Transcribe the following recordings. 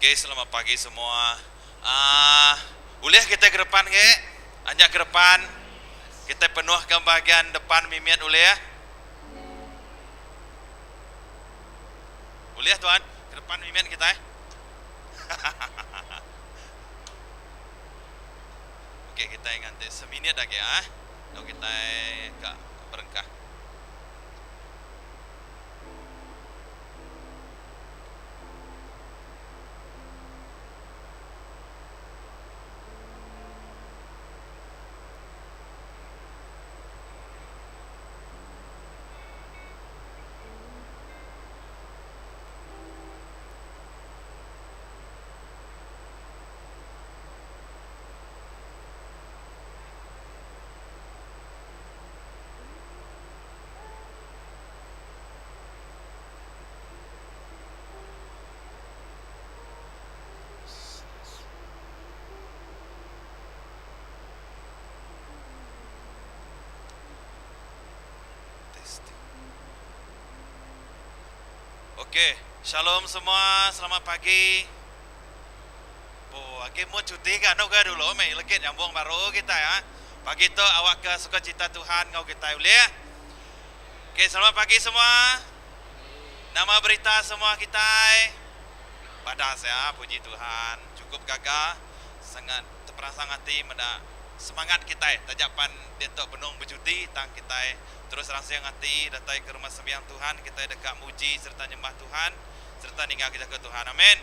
Okey selamat pagi semua. Aaa ulih kitai ke depan ge? Anjak ke depan. Kitai penuhka bahagian depan mimit ulih. Ulih tuan, ke depan mimit kitai. Hahaha. Okey kitai nganti seminit agi ah. Lalu kitai ka berengkah. Testing. Okey, shalom semua, selamat pagi. Oh, agi mood cuti ka anu ga dulu meh legit nyambung baru kitai ha. Pagi tu awak ke sukacita Tuhan enggau kitai ulih. Okey, selamat pagi semua. Nama berita semua kitai? Badas ya, puji Tuhan. Cukup gaga, sangat teperansang ati meda semangat kitai taja pan diatu benung becuti tang kitai terus ransing ati datai ke rumah sembiang Tuhan kitai deka muji sereta nyembah Tuhan sereta ninga ke jaku Tuhan. Amen.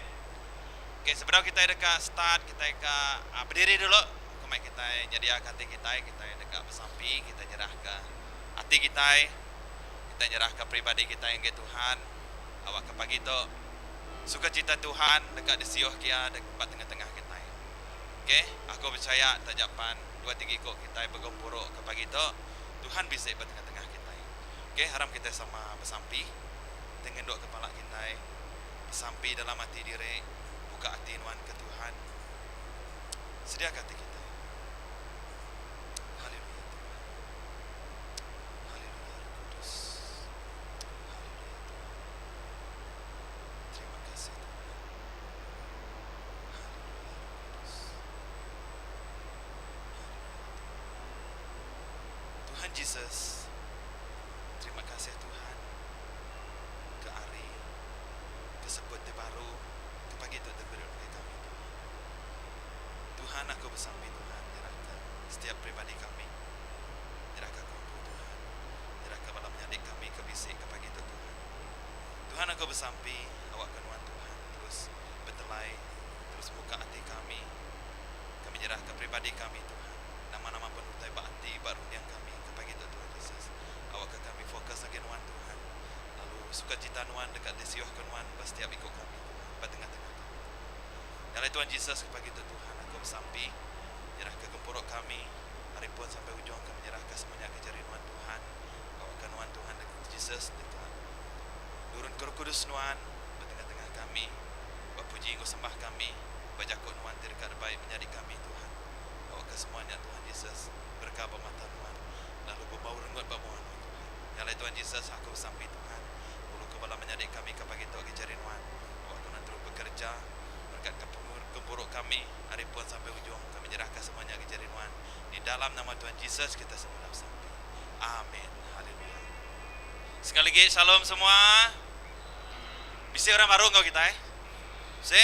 Okey, sebedau kitai deka start kitai ka bediri dulu ku mai kitai nyediaka ati kitai, kitai deka besampi, kitai nyerahka ati kitai, kitai nyerahka peribadi kitai ngagai Tuhan awakka pagi tu sukacita Tuhan deka disiuh kia ba tengah-tengah kitai. Okey, aku pechaya taja pan dua tiga iku kitai begempuru ke pagi tu, Tuhan bisi ba tengah-tengah kitai. Okey, aram kitai sama besampi, kitai ngenduk kepala kitai. Besampi dalam ati diri, buka ati nuan ke Tuhan. Sediaka ati kitai. Haleluya Tuhan. Haleluya Roh Kudus. Haleluya Tuhan. Terima kasih Tuhan. Haleluya Roh Kudus. Haleluya Tuhan. Tuhan Jesus, terima kasih Tuhan ke ari ke sebut ti baru ke pagi tu diberi ngagai kami Tuhan. Tuhan aku besampi Tuhan nyerahka setiap peribadi kami nyerahka aku empu Tuhan nyerahka bala menyadi kami ke bisi ke pagi tu Tuhan. Tuhan aku besampi awakka nuan Tuhan terus betelai terus muka ati kami kami nyerahka peribadi kami Tuhan nama-nama pun utai ba ati ba runding kami ke pagi tu Tuhan Jesus awakka kami fokus ngagai nuan Tuhan. Lalu sukacita Nuan deka disiuhka Nuan ba setiap iku kami, Tuhan, ba tengah-tengah kami, Tuhan. Nya alai Tuhan Jesus ke pagi tu, Tuhan, aku besampi nyerahka gempuru kami ari pun sampai ujung kami nyerahka semua nya ke jari Nuan, Tuhan. Awakka Nuan, Tuhan, Jesus deka nurunka Roh Kudus Nuan ba tengah-tengah kami, ba puji enggau sembah kami, ba jaku Nuan ti deka dibai menyadi kami, Tuhan. Awakka semua nya, Tuhan Jesus, berega ba mata Nuan lalu bebau rengut ba mua Nuan, Tuhan. Nya alai Tuhan Jesus, aku besampi Tuhan, nguluka bala menyadi kami ke pagi tu agi jari Nuan. Awakka Nuan terus bekereja, merekatka gempuru kami ari pun sampai ujung. Kami nyerahka semua nya agi jari Nuan. Di dalam nama Tuhan Jesus kitai semua udah besampi. Amin. Haleluya. Sekali agi shalom semua. Bisi orang baru enggau kitai? Bisi?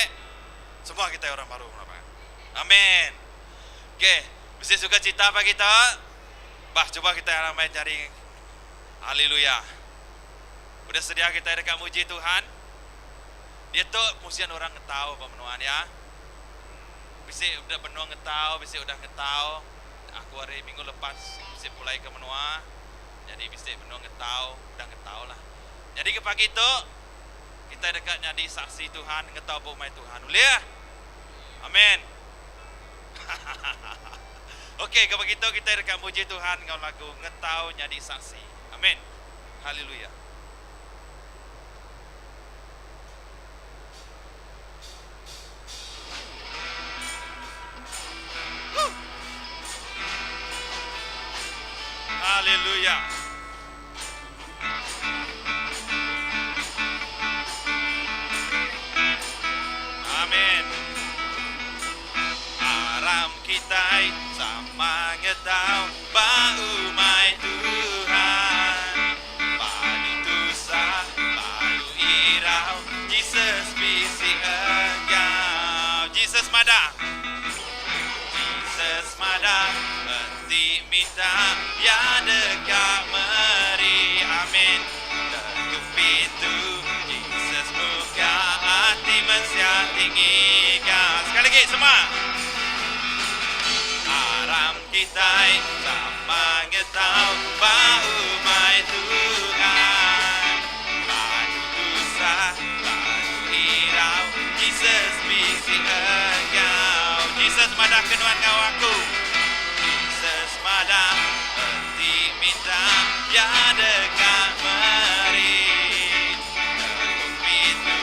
Semua kitai orang baru. Amin. Okey, bisi sukacita pagi tu? Bah cuba kitai aram mai jari Haleluya. Udah sedia kitai deka muji Tuhan? Diatu musin orang ngetau ba menua nya. Bisi udah benung ngetau, bisi udah ngetau. Aku hari minggu lepas bisi pulai ke menua. Nyadi bisi benung ngetau, udah ngetau lah. Nyadi ke pagi tu kitai deka nyadi saksi Tuhan ngetau ba umai Tuhan. Ulih? Amen. Ok, ke begitu kitai deka muji Tuhan enggau lagu Ngetau Nyadi Saksi. Amen. Haleluya. Haleluya. Amen. kitai sama ngetau ba umai Tuhan. Badu tusah, badu irau, Jesus bisi enggau. Jesus madah. Jesus madah, enti minta, Iya deka meri. Amin. Teguh pintu, Jesus muka ati mensia ti ngiga. Sekali agi semua. Aram kitai sama ngetau ba umai Tuhan. Badu tusah, badu irau, Jesus bisi enggau. Jesus madah ke nuan enggau aku. Jesus madah, enti minta, Iya deka meri. Ketuk pintu,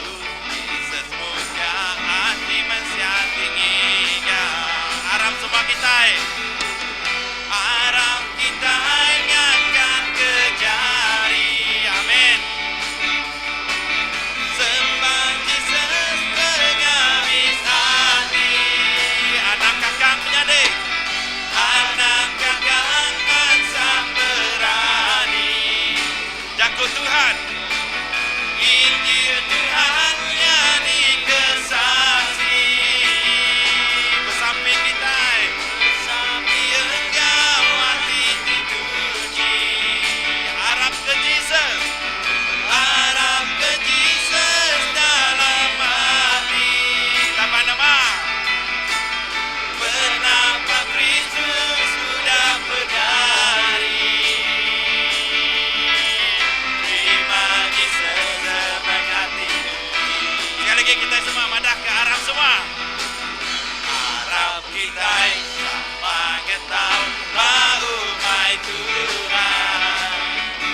Jesus muka ati mensia ti ngiga. Aram semua kitai. Aram kitai ngangkat ke jari. Amen. Sembah Jesus pengabis ati. Anang kakang menyadi. Anang kakang mansang berani. Jaku Tuhan. Injil Tuhan nyadi ke saksi. Besampi kitai. Besampi enggau ati ti tuchi. Arap ke Jesus. Arap ke Jesus dalam ati. Laban nama? Penapak Kristus udah pegari. Terima Jesus semengat ti tuchi. Sekali lagi kitai semua madah ke arap semua. Arap kitai sama ngetau ba umai Tuhan.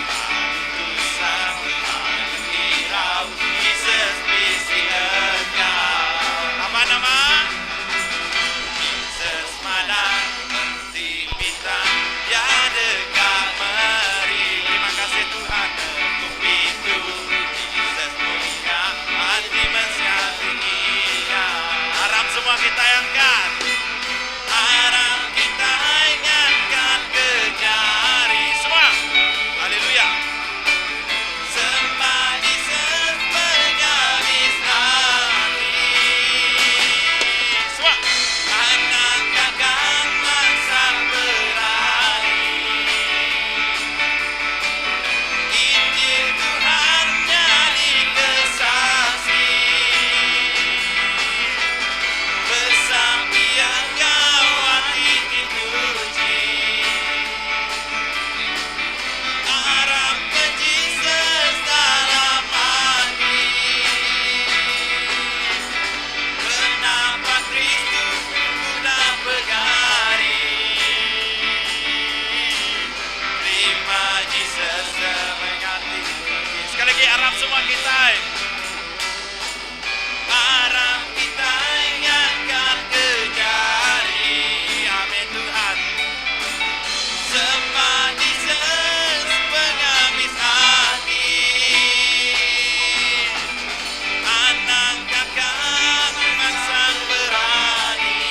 Badu tusah, badu irau, Jesus bisi enggau. Laban nama? Jesus madah enti minta Iya deka meri. Terima kasih Tuhan ngetuk pintu. Jesus muka ati mensia ti ngiga. Aram semua kitai angkat. Aram kitai ngangkat ke jari. Semua. Haleluya. Sembah Jesus pengabis ati. Semua. Anang kakang mansang berani. Injil Tuhan nyadi ke saksi. Besampi enggau ati ti tuchi. Arap ke Jesus dalam ati. Kenapa Kristus udah pegari. Terima Jesus semengat ti tuchi. Sekali lagi arap semua kitai. Arap kitai ngangkat ke jari. Amin Tuhan. Sembah Jesus pengabis ati. Anang kakang mansang berani.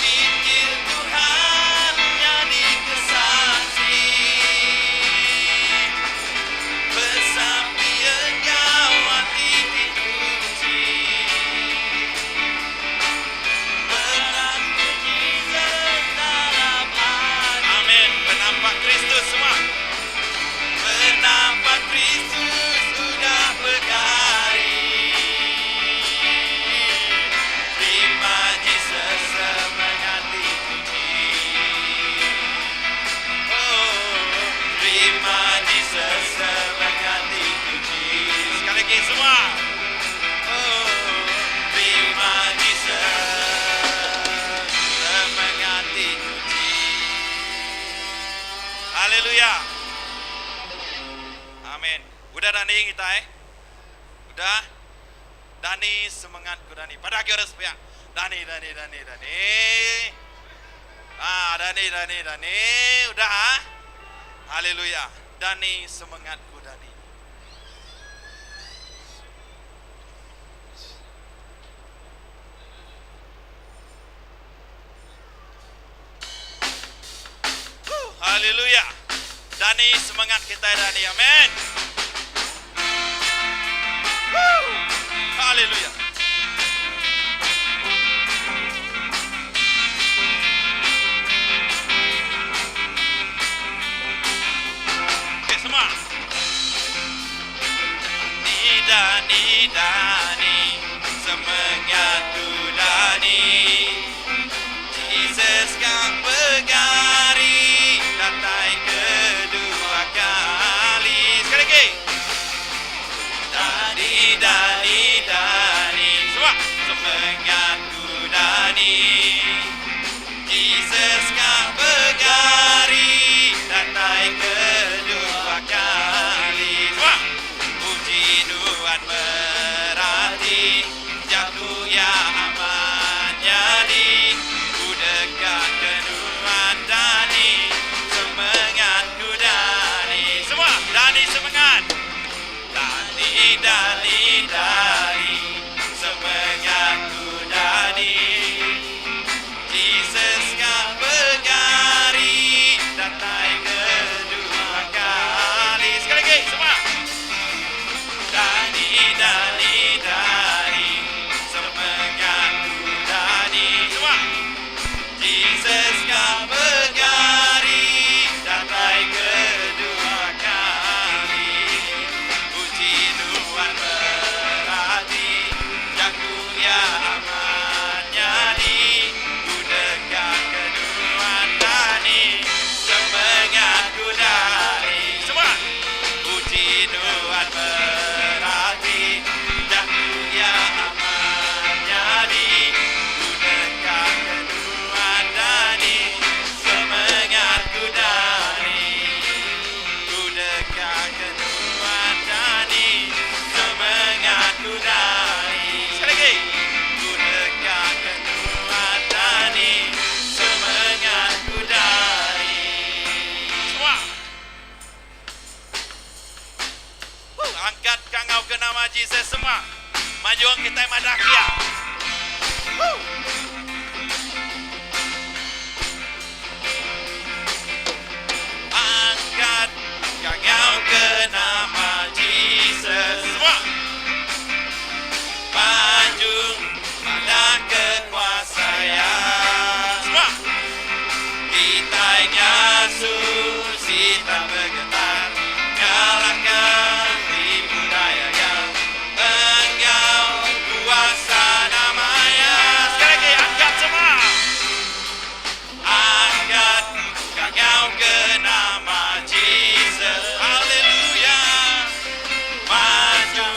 Injil Tuhan nyadi ke saksi. Besampi enggau ati ti tuchi. Penampak Jesus dalam ati. Amin. Penampak Kristus semua. Penampak Kristus udah pegari. Terima Jesus semengat ti tuchi. Oh, terima Jesus semengat ti tuchi. Sekali lagi semua. Oh, terima Jesus semengat ti tuchi. Haleluya. Amin. Udah dani kitai? Udah? Dani semengat ku dani. Padah agi orang sepiak. Dani, dani, dani, dani. Ah, dani, dani, dani. Udah ah? Haleluya. Dani semengat ku dani. Haleluya. Dani semangat kitai dani. Amen. Woo! Haleluya. Okey semua. Dani dani dani semengat ku dani Jesus kang pegari datai kedua kali. Sekali lagi. Dani dani dani semua semengat ku dani Jesus kang pegari datai kedua kali. Semua. Uji nuan merati jaku iya amat nyadi. Ku deka ke nuan dani semengat ku dani. Semua dani semengat. Dani dani dani semengat ku dani. Jesus ka begari datai kedua kali. Sekali lagi semua. Dani dani dani semengat ku dani. Semua. Jesus ka begari datai kedua kali. Uji nuan berati jaku iya amat nyadi. Ku deka ke nuan dani semengat ku dani. Semua. Uji nuan berati jaku iya amat nyadi. Ku deka ke nuan dani semengat ku dani. Ku deka ke nuan dani semengat ku dani. Sekali lagi. Ku deka ke nuan dani semengat ku dani. Semua. Huh, angkat kangau ke nama Jesus semua. Majung kitai madah kia. Huh. Angkat kangau ke nama Jesus semua. Maju madah ke kuasa iya semua. Kitai ngasu sitan begetar ngalahka tipu daya iya enggau kuasa nama iya. Sekali lagi angkat semua. Angkat kangau ke nama Jesus. Haleluya. Maju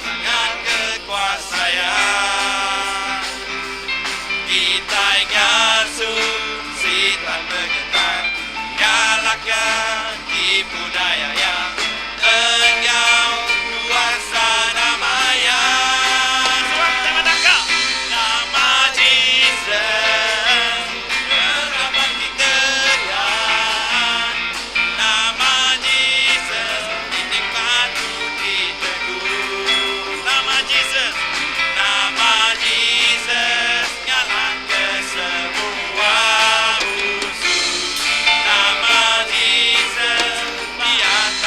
dengan ke kuasa iya. Kitai ngasu sitan begetar ngalahka tipu daya iya enggau kuasa nama iya. Semua kitai madahka nama Jesus ngelaban kita iya. Nama Jesus dinding batu ditegu. Nama Jesus, nama Jesus ngalahka semua musuh. Nama Jesus di atas.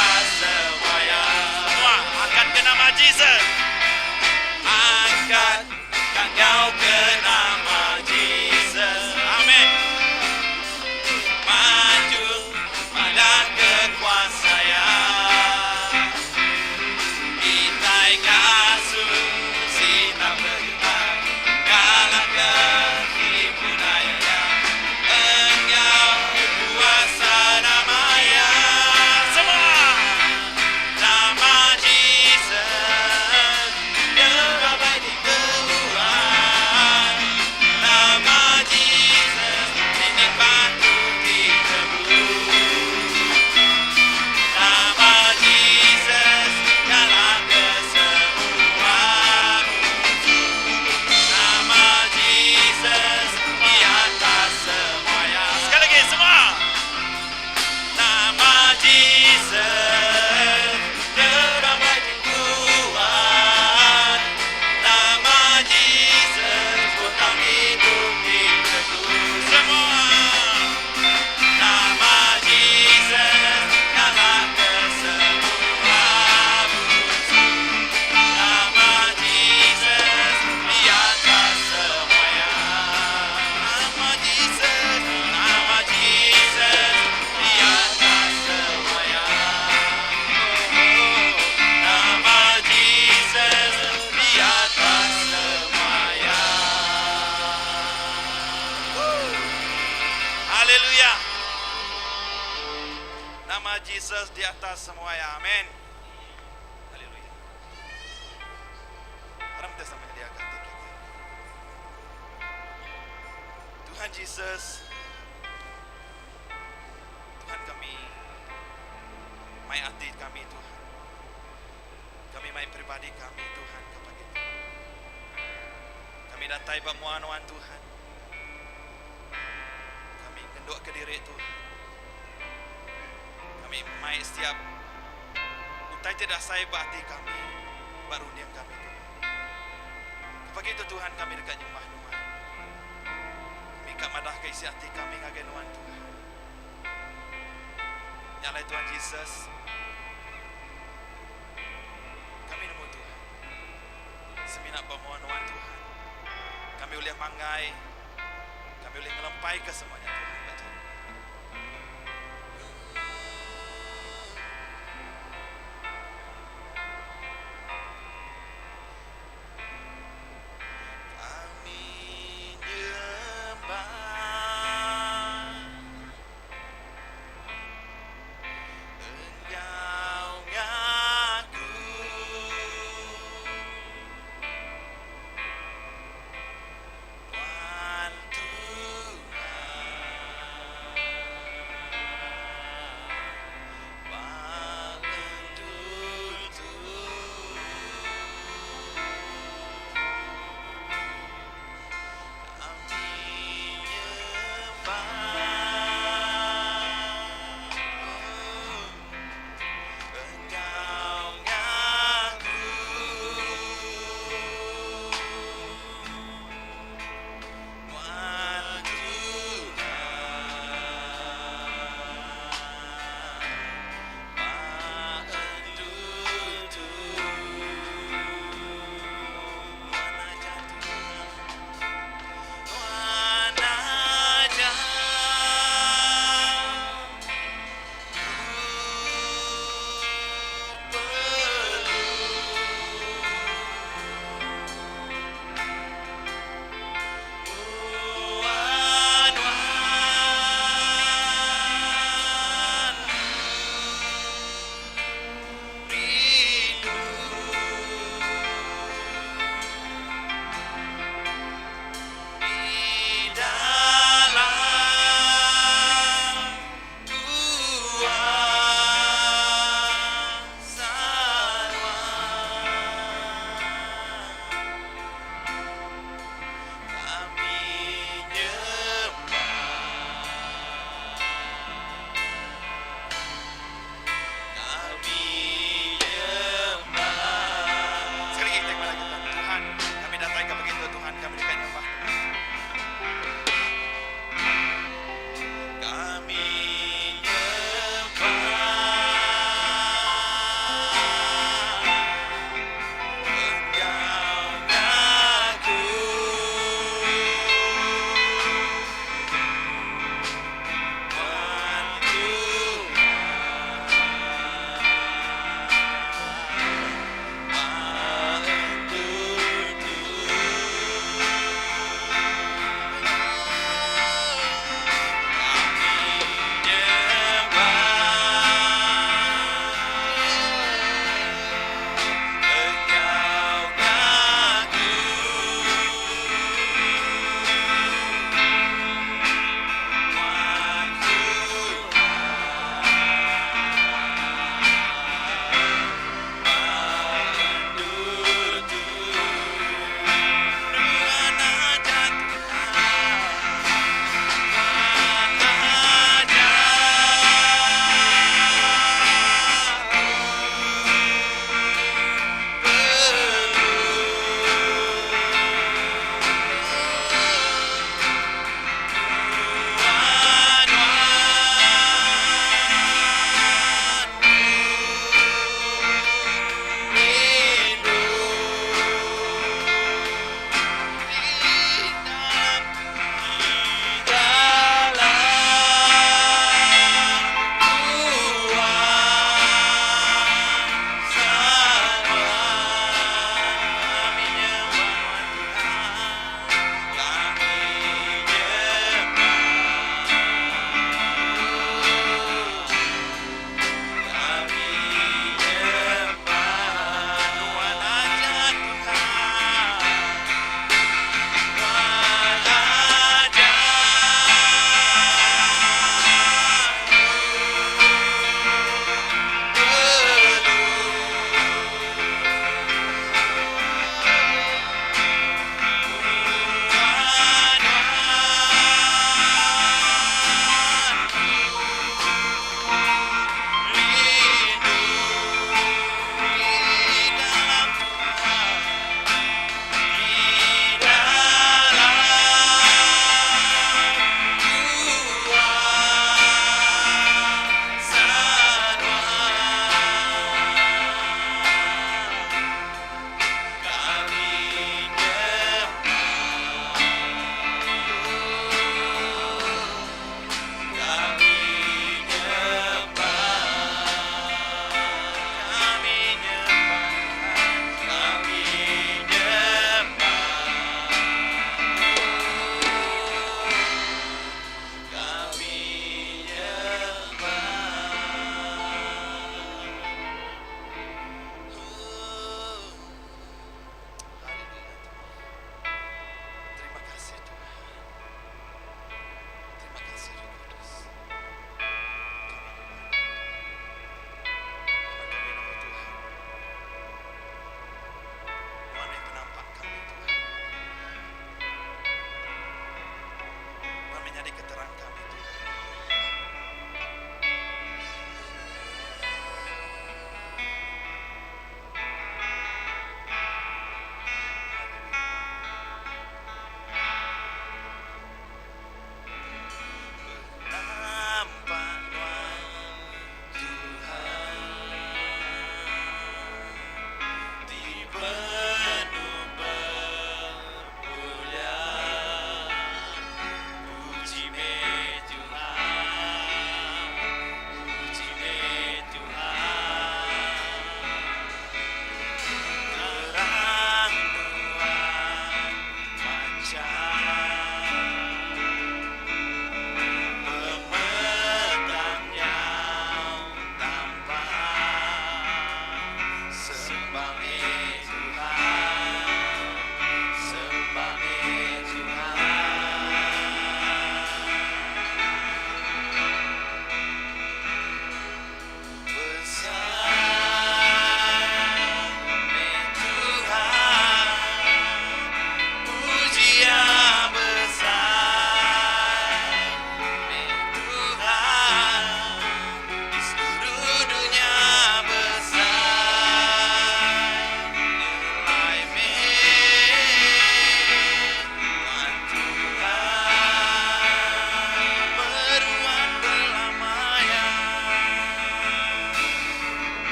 Haleluya. Nama Jesus di atas semua ya. Amen. Haleluya. Aram kita sama nyediaka ati kita. Tuhan Jesus, Tuhan kami mai ati kami Tuhan. Kami mai peribadi kami Tuhan ke pagi tu. Kami datai ba mua nuan Tuhan. Kami ngenduk ke diri Tuhan. Kami mai setiap utai ti dasai ba ati kami, ba runding kami Tuhan. Ke pagi tu Tuhan kami deka nyembah nuan. Kami ka madah ke isi ati kami ngagai nuan Tuhan. Nya alai Tuhan Jesus, Kami nemu Tuhan. Semina ba mua nuan Tuhan. Kami ulih manggai, kami ulih ngelempaika semua nya Tuhan ba jari nuan. Kami nyembah. Enggau ngaku Nuan Tuhan.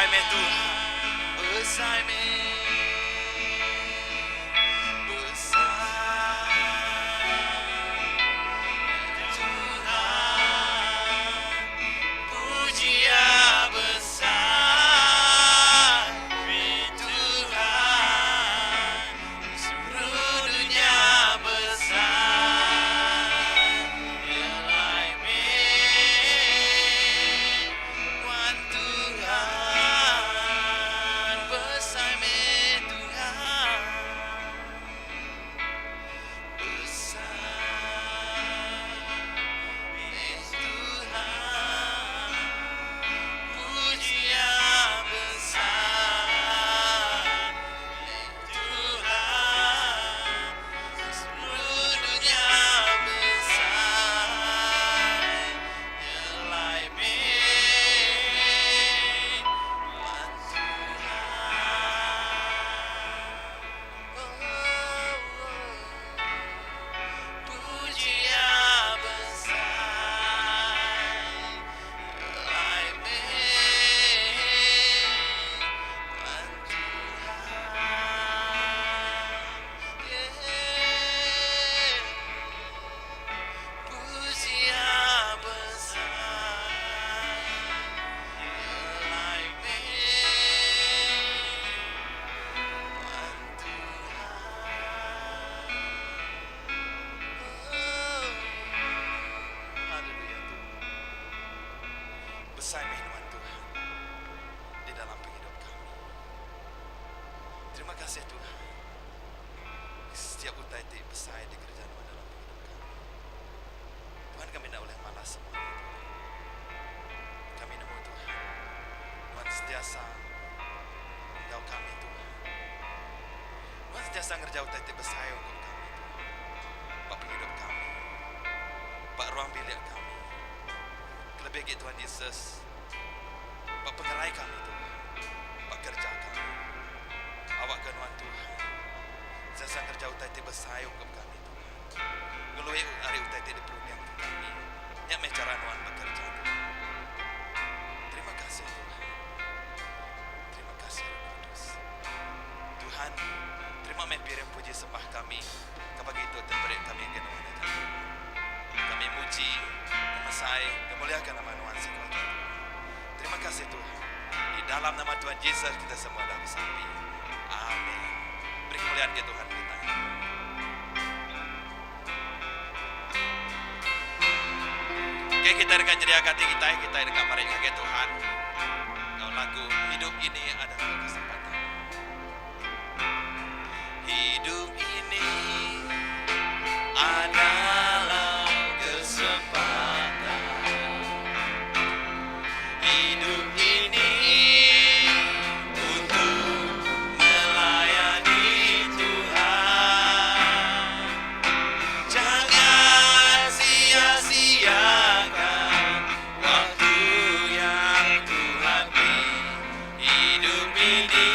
Besai meh Tuhan. Besai meh. Besai meh Tuhan. Puji Iya besai meh Tuhan. Seluruh dunya besai nyelai meh Nuan Tuhan. Besai meh Tuhan. Besai meh Tuhan. Puji Iya besai meh Tuhan. Seluruh dunya besai nyelai meh Nuan Tuhan. Oh, puji Iya besai nyelai meh Nuan Tuhan. Yeah. Puji Iya besai nyelai meh Nuan Tuhan. Oh, haleluya Tuhan. Besai meh Nuan Tuhan di dalam pengidup kami. Terima kasih Tuhan. Setiap utai ti besai dikereja Nuan dalam pengidup kami. Tuhan kami enda ulih malas semua nya Tuhan. Kami nemu Tuhan, Nuan sentiasa enggau kami Tuhan. Nuan sentiasa ngereja utai ti besai ungkup kami Tuhan. Ba pengidup kami, ba ruang bilik kami. Kelebih agi Tuhan Jesus, ba pengerai kami Tuhan, ba kereja kami. Awakka Nuan Tuhan sentiasa ngereja utai ti besai ungkup kami Tuhan. Ngelui ari utai ti diperundingka kami. Nya meh chara Nuan bekereja Tuhan. Terima kasih Tuhan. Terima kasih Roh Kudus. Tuhan, terima meh piring puji sembah kami ke pagi tu ti beri kami ngagai Nuan aja Tuhan. Kami muji, ngemesai, ngemuliaka nama Nuan siku aja Tuhan. Terima kasih Tuhan. Di dalam nama Tuhan Jesus kita semua dah besampi. Amin. Beri kemuliaan ke Tuhan kita. Okay, kita deka nyediaka ati kita, kita deka meri ngagai Tuhan. Enggau lagu Hidup Ini Adalah Kesempatan. Hidup ini adalah kesempatan. Hidup ini untuk melayani Tuhan. Jangan sia-siakan waktu yang Tuhan beri. Hidup ini.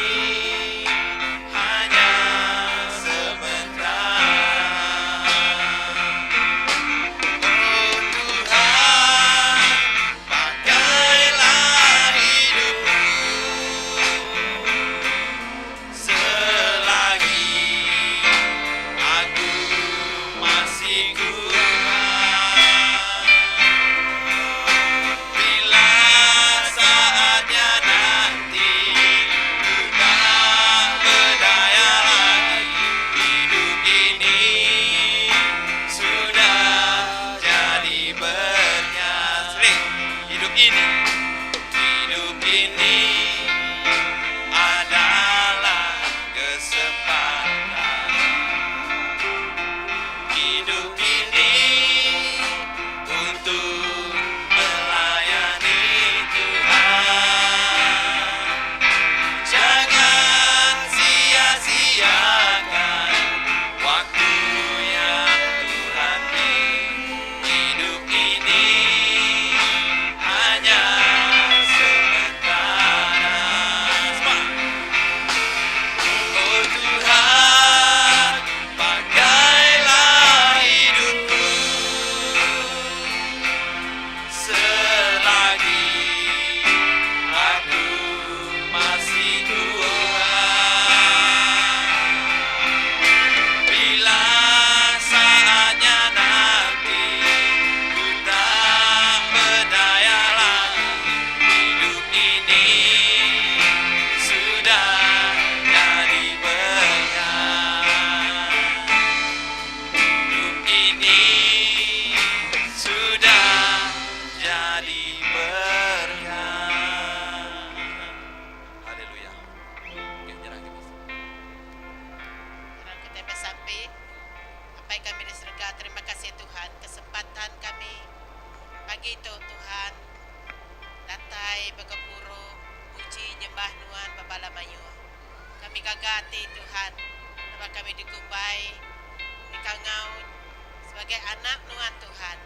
ngagai anak Nuan Tuhan.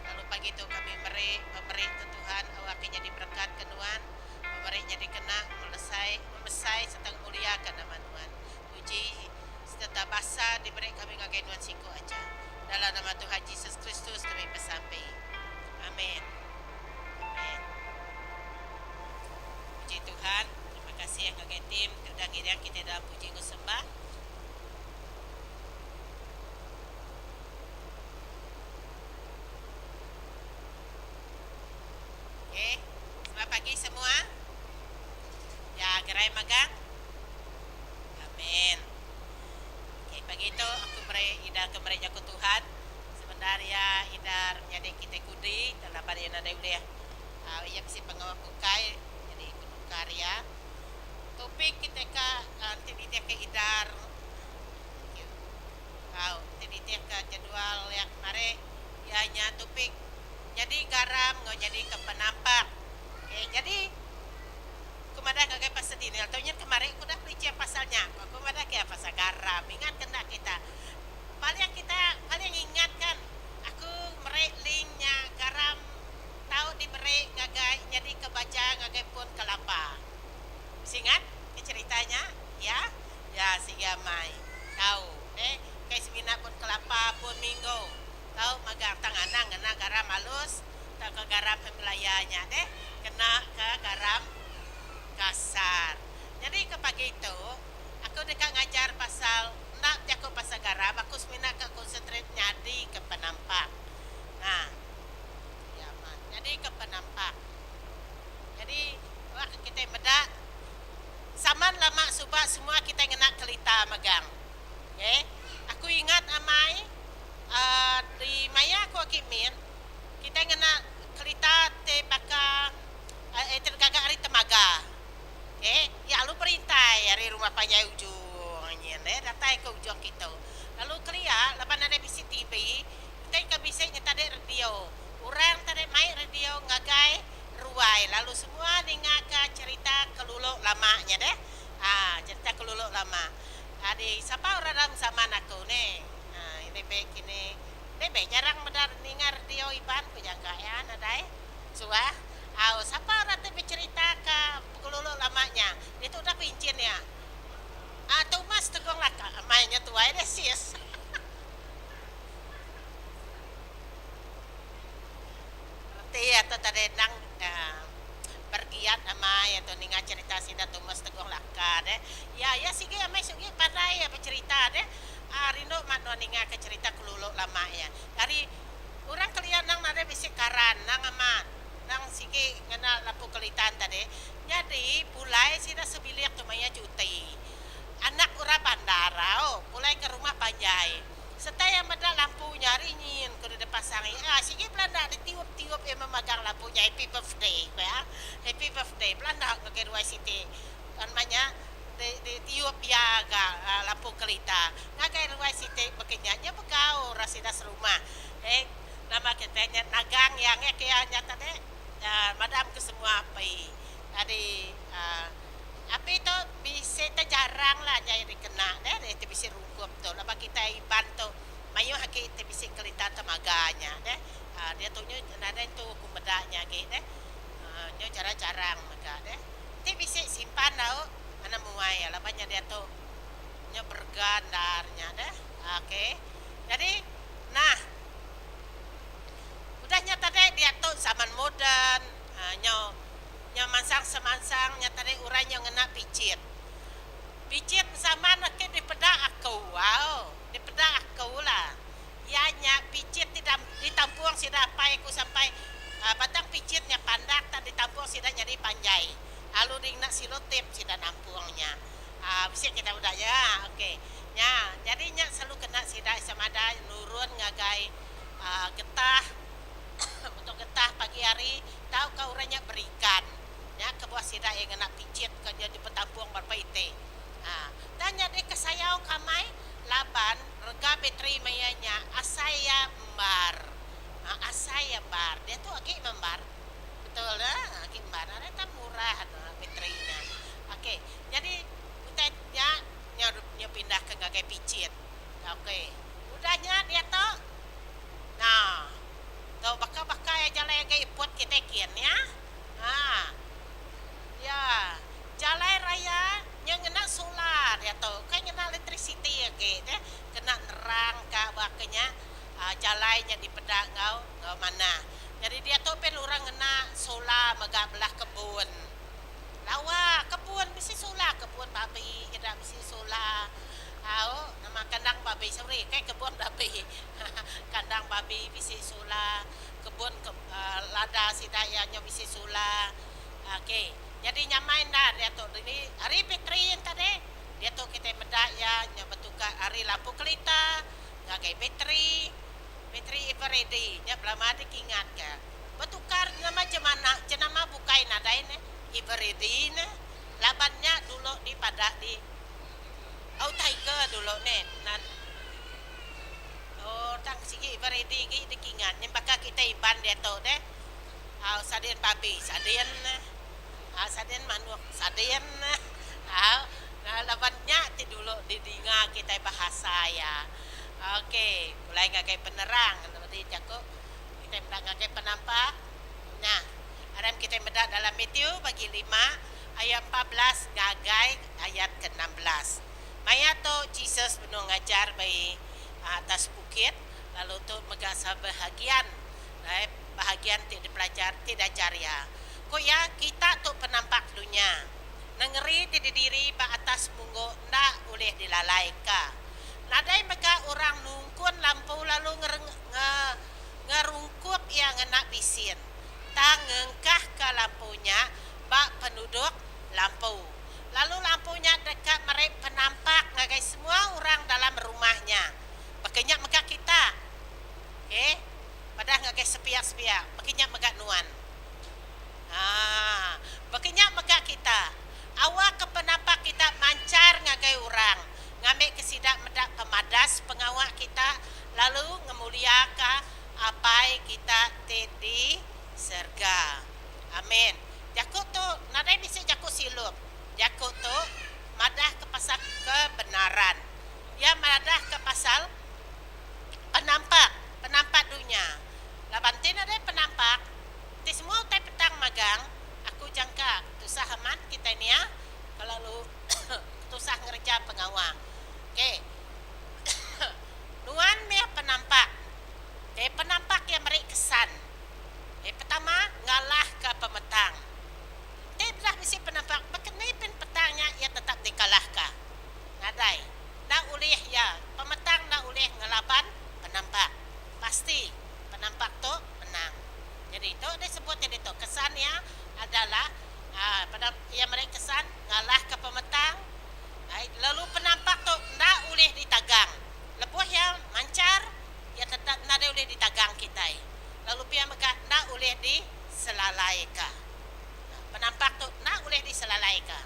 Lalu pagi tu kami meri pemeri tu Tuhan awakka nyadi berekat ke Nuan, pemeri nya dikena ngelesai, ngemesai sereta ngemuliaka nama Nuan. Puji sereta basa diberi kami ngagai Nuan siku aja. Dalam nama Tuhan Jesus Kristus kami besampi. Amin. Amin. Puji Tuhan. Terima kasih ngagai tim ti udah ngiring kitai dalam puji enggau sembah. Okey. Selamat pagi semua. Ya, gerai magang. Amin. Okey, pagi tu aku meri idar ke meri jaku Tuhan. Sebendar iya idar menyadi kitai kudi tang laban iya nadai ulih uhh iya bisi pengawa bukai nyadi ku nukar iya. Topik kitai ka enti nitih ke idar au enti nitih ke jadual iya kemari iya nya topik nyadi garam enggau nyadi ke penampak. Okey nyadi ku madah ngagai Pastor Daniel tau nyin kemari ku udah preaching pasal nya ku madah ke pasal garam ingat ke enda kita. Paling kita paling ingat kan aku meri link nya garam tau diberi ngagai nyadi ke baja ngagai pun kelapa. Bisi ingat ke cerita nya? Ya? Ya sigi amai. Tau eh kai semina pun kelapa pun minggu tau magang tang anang ngena garam alus tauka garam Himalaya nya deh kena ke garam kasar. Nyadi ke pagi tu Aku deka ngajar pasal enda bejaku pasal garam, aku semina ka concentrate nyadi ke penampak. Nah. Ya amat. Nyadi ke penampak. Nyadi wak kitai meda zaman lama suba semua kitai ngena kelita megang. Okay. Aku ingat amai uhh di maya aku agi mit kitai ngena kelita ti baka uhh ti digaga ari temaga. Okey, iya lalu berintai ari rumah panjai ujung nyin deh datai ke ujung kitu. Lalu kelia laban nadai bisi TV, utai ke bisi nya tadi radio. Orang tadi mai radio ngagai ruai lalu semua ninga ka cherita kelulu lama nya deh. Aa cherita kelulu lama. Adi sapa orang dalam zaman aku neh. Aa ini be kini deh be jarang meda ninga radio Iban ku jangka iya nadai suah. Au, sapa orang ti becherita ka pengelulu lama nya? Ditu udah pinchin iya. Ah, Thomas Tegong Laka. Amai nya tuai deh sis. Reti iya tu tadi endang uhh bergiat amai tu ninga cherita sida Thomas Tegong Laka deh. Iya, iya sigi amai sigi pandai iya becherita deh. Ah, rindu mat nuan ninga ka cherita kelulu lama iya. Ari Orang kelia endang nadai bisi karan endang amat endang sigi ngena lampu kelitan tadi. Nyadi pulai sida sebilik tu maya cuti. Anak orang bandar au pulai ke rumah panjai. Serta iya meda lampu nya ari nyin ku deh pasang iya sigi belanda ditiup-tiup iya memagang lampu nya happy birthday ku iya. Happy birthday belanda ngagai ruai siti. Nama nya ditiup iya ga lampu kelita ngagai ruai siti baka nya. Nya begau orang sida serumah. Eh nama kitai nya nagang iya ngek iya nya tadi madam ke semua api. Nyadi uhh api tu bisi te jarang lah nya dikena deh ti bisi rungkup tu laban kitai Iban tu mayuh agi ti bisi kelita temaga nya deh. uhh Diatu nyu nadai entu ku meda nya agi deh. uhh Nyu jarang-jarang mega deh. Ti bisi simpan tau anak muai laban nya diatu nya berega endar nya deh. Okey. Nyadi nah udah nya tadi diatu zaman moden uhh nyau nyau mansang semansang nya tadi orang nyau ngena pichit. Pichit zaman ake dipeda aku au dipeda aku lah iya nya pichit ti ditampung sida apai aku sampai uhh batang pichit nya pandak tang ditampung sida nyadi panjai lalu dingena selotip sida nampung nya. Uhh bisi kita meda iya okey. Nya nyadi nya selalu kena sida semada nurun ngagai uhh getah untuk getah pagi hari tauka orang nya berikan. Nya kebuah sida iya ngena pichit ke nya dipetampung berapa iti. Uhh tang nyadi ke sayau ke amai laban rega bateri maya nya asai iya embar. Uhh asai iya embar. Diatu agi meh embar. Betul ne agi embar. Nadai tang murah ne bateri nya. Okey nyadi utai nya nya pindah ke ngagai pichit. Okey udah nya diatu. Nah. Tu baka-baka iya jalai ngagai iput kitai kin ya. Ha. Ya. Jalai raya nya ngena solar diatu ukai ngena electricity agi deh kena nerang ka ba ke nya jalai nya dipeda enggau enggau manah. Nyadi diatu pin orang ngena solar mega belah kebun. Lawa kebun bisi solar kebun babi keda bisi solar. Au nama kandang babi sorry kai kebun babi kandang babi bisi solar kebun ke lada sida iya nyau bisi solar. Ok nyadi nyamai enda diatu dini ari bateri enta deh diatu kitai meda iya nyau betukar ari lampu kelita ngagai bateri bateri eveready nya belama dikingat ka betukar nama jemana jenama bukai nadai neh eveready neh laban nya dulu dipada di Au tiger dulu neh nan oh tang sigi eveready agi dikingat nya baka kitai iban diatu deh au sadin babi sadin neh au sadin manuk sadin neh au laban nya ti dulu didinga kitai bahasa iya. Ok pulai ngagai penerang madi jaku kitai meda ngagai penampak nya aram kitai meda dalam Matthew bagi lima ayat 14 ngagai ayat ke 16. Maya tu Jesus benung ngajar bai atas bukit lalu tu mega sebahagian bahagian ti dipelajar ti diajar iya. Ku iya, Kita tu penampak dunya. Nengeri ti didiri ba atas munggu enda ulih dilalaika. Nadai mega orang nungkun lampu lalu ngerungkup iya ngena bisin, tang ngengkahka lampu nya ba penuduk lampu. Lalu lampu nya deka meri penampak ngagai semua orang dalam rumah nya. Baka nya mega kita. Okey. Padah ngagai sepiak-sepiak, baka nya mega nuan. Haa. Baka nya mega kita. Awakka penampak kita manchar ngagai orang, ngambika sida meda pemadas pengawa kita lalu ngemuliaka Apai kita ti di serega. Amin. Jaku tu nadai bisi jaku silup. Jaku tu madahka pasal kebenaran. Iya madahka pasal penampak, penampak dunya. Laban enti nadai penampak, enti semua utai petang magang, aku jangka tusah amat kitai nia kelalu tusah ngereja pengawa. Okey. Nuan mih penampak. Okey, penampak iya meri kesan. Okey, pertama ngalahka pemetang. Enti belah bisi penampak, baka ni pin petang nya iya tetap dikalahka. Nadai. Enda ulih iya. Pemetang enda ulih ngelaban penampak. Pasti penampak tu menang. Nyadi tu disebut iya ditu kesan iya adalah aaa iya meri kesan ngalahka pemetang lalu penampak tu enda ulih ditagang. Lebuh iya manchar iya tetap nadai ulih ditagang kitai lalu pia mega enda ulih diselalaika. Penampak tu enda ulih diselalaika.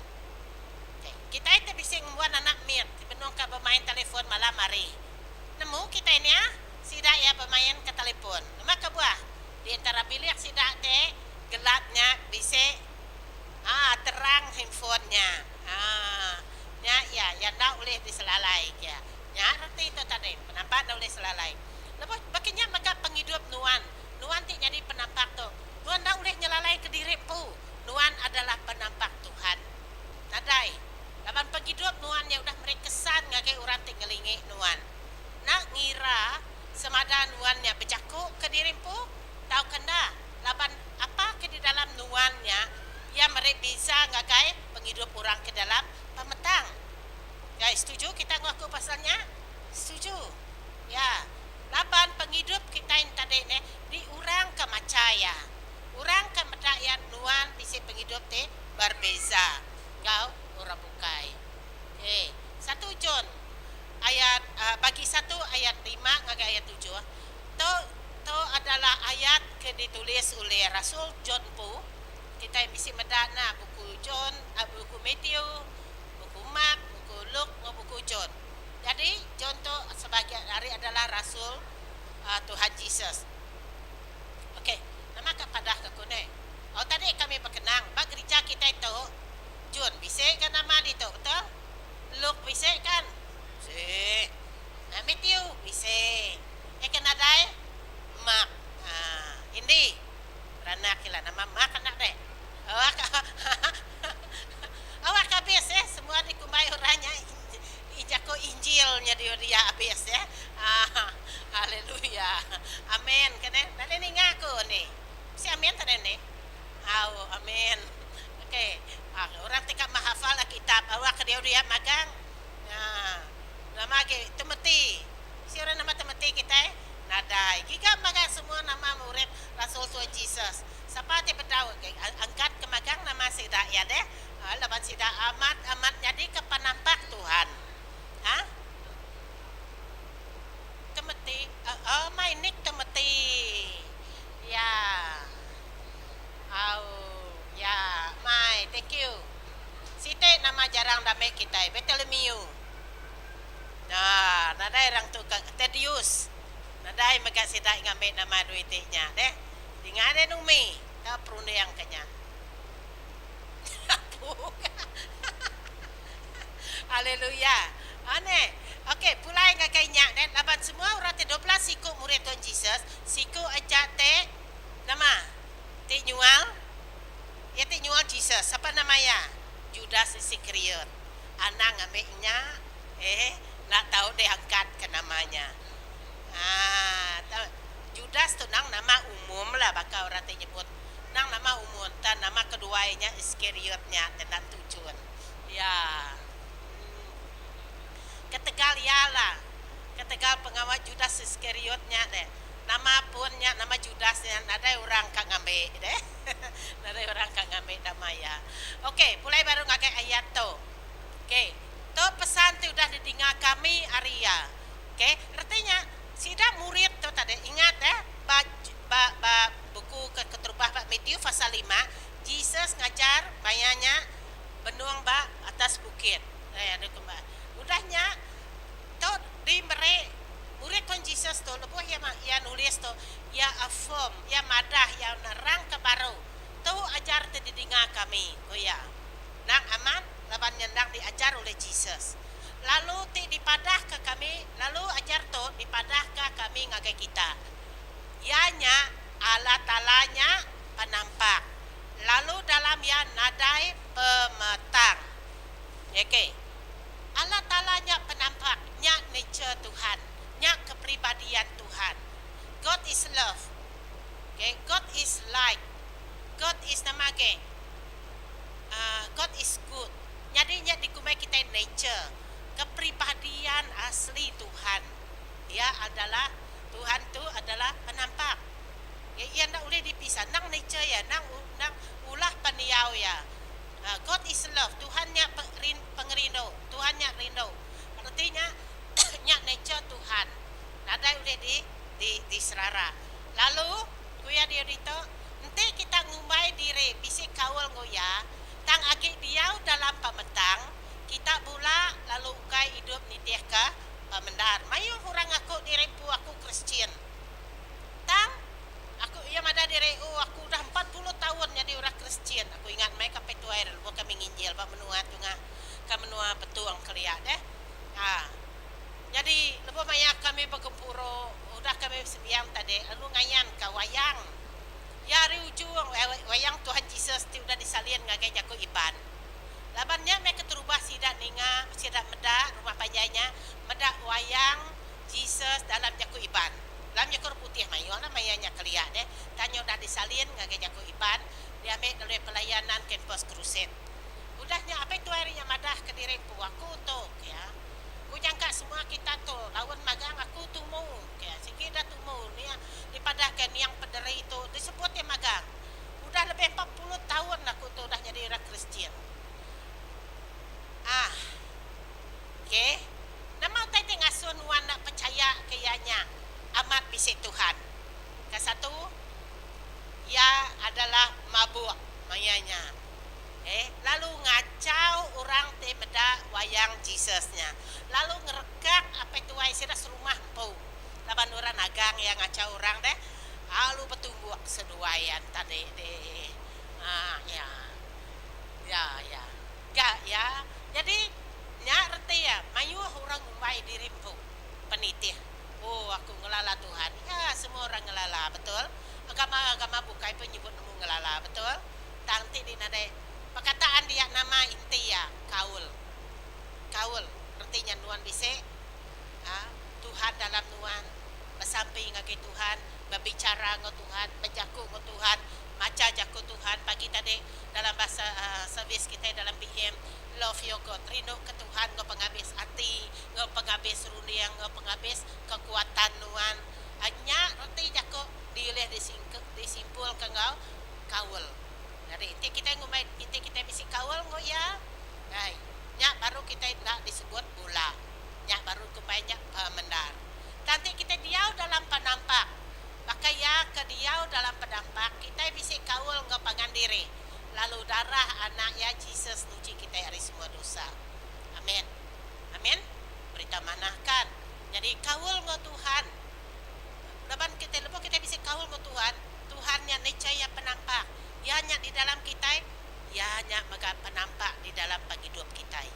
Kitai ti bisi ngembuan anak mit ti benung ka bemain telefon malam hari. Nemu kitai nya sida iya bemain ka telefon. Nama kebuah? Di entara bilik sida ti gelap nya bisi aa terang handphone nya. Aa nya iya, iya enda ulih diselalai ke. Nya reti tu tadi, penampak enda ulih selalai. Lebuh baka nya mega pengidup nuan, nuan ti nyadi penampak tu, nuan enda ulih nyelalai kediri empu. Nuan adalah penampak Tuhan. Nadai. Laban pengidup nuan nya udah meri kesan ngagai orang ti ngelingi nuan. Enda ngira semada nuan nya bejaku ke diri empu tauka enda, laban apa ke di dalam nuan nya iya meri biza ngagai pengidup orang ke dalam pemetang. Guys, setuju kita enggau aku pasal nya? Setuju. Ya. Laban pengidup kitai ntadi neh di orang ke macha iya. Orang ke meda iya nuan bisi pengidup ti berbeza enggau orang bukai. Okey, satu John ayat bagi satu ayat lima ngagai ayat tujuh tu tu adalah ayat ke ditulis ulih rasul John empu. Kitai bisi meda ne buku John buku Matthew, buku Mark, buku Luke enggau buku John. Nyadi John tu sebahagian ari adalah rasul Tuhan Jesus. Ok, nama ka padah ka ku neh. Oh tadi kami bekenang ba gerija kitai tu Jun bisi ga nama ditu betul? Luke bisi kan? Bisi. Matthew bisi. Eh ke nadai? Indi. Beranak ila nama mak anak deh. Awak awak abis eh semua dikumbai orang nya jaku Injil nya dia abis eh. Haleluya. Amen ke neh. Nadai ninga aku ni. Bisi amen tadai ni. Au amen. Okey. Orang ti ka menghafal Alkitab awak ke diau dia magang. Nama agi Timothy. Bisi orang nama Timothy kitai? Nadai. Giga magang semua nama murid rasul Tuhan Jesus. Sapa ti bedau angkat ke magang nama sida iya deh laban sida amat amat nyadi ke penampak Tuhan. Ha? Timothy oh my nick Timothy. Ya. Au ya my thank you. Siti nama jarang dame kitai Bartholomew. Nah, nadai orang tu ke Thaddeus. Nadai mega sida ngambi nama dua iti nya deh. Dinga deh numi tau perunding ke nya. Apu ka. Haleluya. Ane. Okey, pulai ngagai nya deh laban semua orang ti 12 siku murid Tuhan Jesus, siku aja te nama ti nyual iya ti nyual Jesus. Sapa nama iya? Judas Isikriot. Anang ngambi nya eh enda tau deh angkat ke nama nya. Haa Judas tu nang nama umum lah baka orang ti nyebut nang nama umum tang nama keduai nya Iskariot nya ti enda tuchun. Iya. Ketegal iya lah ketegal pengawa Judas Iskariot nya deh nama pun nya nama Judas nya nadai orang ka ngambi deh. Nadai orang ka ngambi nama iya. Okey pulai baru ngagai ayat tu. Okey tu pesan ti udah didinga kami ari iya. Okey, reti nya sida murid tu tadi ingat eh ba ba ba buku ke keterubah ba Matthew pasal lima, Jesus ngajar maya nya benung ba atas bukit. Eh anu ke ba. Udah nya tu dimeri murid Tuhan Jesus tu lebuh iya iya nulis tu iya affirm, iya madah, iya nerangka baru tu ajar ti didinga kami, ku iya. Endang amat laban nya endang diajar ulih Jesus. Lalu ti dipadahka kami, lalu ajar tu dipadahka kami ngagai kita, iya nya Allah Taala nya penampak, lalu dalam iya nadai pemetang. Ok. Allah Taala nya penampak, nya nature Tuhan, nya kepribadian Tuhan. God is love. Ok. God is light. God is nama agi? God is good. Nyadi nya dikumbai kitai nature, kepribadian asli Tuhan. Iya adalah Tuhan tu adalah penampak. Ya iya enda ulih dipisah nang nature iya, nang nang ulah pendiau iya. God is love, Tuhan nya pengerindu, Tuhan nya rindu. Reti nya nya nature Tuhan. Nadai ulih di di diserara. Lalu ku iya diau ditu, enti kita ngumbai diri bisi kaul enggau iya, tang agi diau dalam pemetang, kita bula lalu ukai idup nitihka pemendar. Mayuh orang ngaku diri empu aku Kristian. Tang, aku iya madah diri, oh aku udah 40 taun nyadi orang Kristian. Aku ingat meh ka Petuai lebuh kami nginjil ba menua tungah ka menua Betong kelia deh. Ha. Nyadi lebuh maya kami begempuru udah kami besembiang tadi lalu ngayanka wayang iya ari ujung wayang Tuhan Jesus ti udah disalin ngagai jaku Iban. Laban nya meh keterubah sida ninga sida meda rumah panjai nya meda wayang Jesus dalam jaku Iban. Dalam jaku orang putih mayuh lah maya nya kelia deh tang nya udah disalin ngagai jaku Iban diambi ngelui pelayanan Campus Crusade. Udah nya apai tuai ari nya madah kediri empu aku tu ya. Ku nyangka semua kita tu laun magang aku tumu ke sigi dah tumu nia dipadah ke niang pederi tu disebut iya magang udah lebih 40 taun aku tu udah nyadi orang Kristian ah ok nama utai ti ngasuh nuan enda pechaya ke iya nya amat bisi Tuhan ke satu iya adalah mabuk maya nya. Eh, lalu ngachau orang ti meda wayang Jesus nya, lalu ngerekak apai tuai sida serumah empu. Laban orang nagang iya ngachau orang deh, lalu betumbuk seduai iya tadi deh. Haa iya. Ya ya. Ga iya. Nyadi nya reti iya mayuh orang ngumbai diri empu penitih. Oh aku ngelala Tuhan. Ya semua orang ngelala betul. Agama-agama bukai pun nyebut nemu ngelala, betul? Tang enti di nadai perkataan dia nama inti iya kaul. Kaul reti nya nuan bisi aa Tuhan dalam nuan, besampi ngagai Tuhan, bebichara enggau Tuhan, bejaku enggau Tuhan, macha jaku Tuhan pagi tadi dalam bahasa servis kitai dalam BM Love your God, rindu ke Tuhan enggau pengabis ati, enggau pengabis runding, enggau pengabis kekuatan nuan. Nya reti jaku diulih disimpulka enggau kaul. Nyadi enti kitai ngumbai enti kitai bisi kaul enggau iya, ai nya baru kitai enda disebut bula. Nya baru kumbai nya pemendar. Tang enti kitai diau dalam penampak, baka iya ke diau dalam penampak, kitai bisi kaul enggau pangan diri, lalu darah Anak iya Jesus nuchi kitai ari semua dosa. Amen. Amen. Berita manah kan. Nyadi kaul enggau Tuhan. Laban kitai lebuh kitai bisi kaul enggau Tuhan, Tuhan nya nature iya penampak. Iya nya di dalam kitai, iya nya mega penampak di dalam pengidup kitai.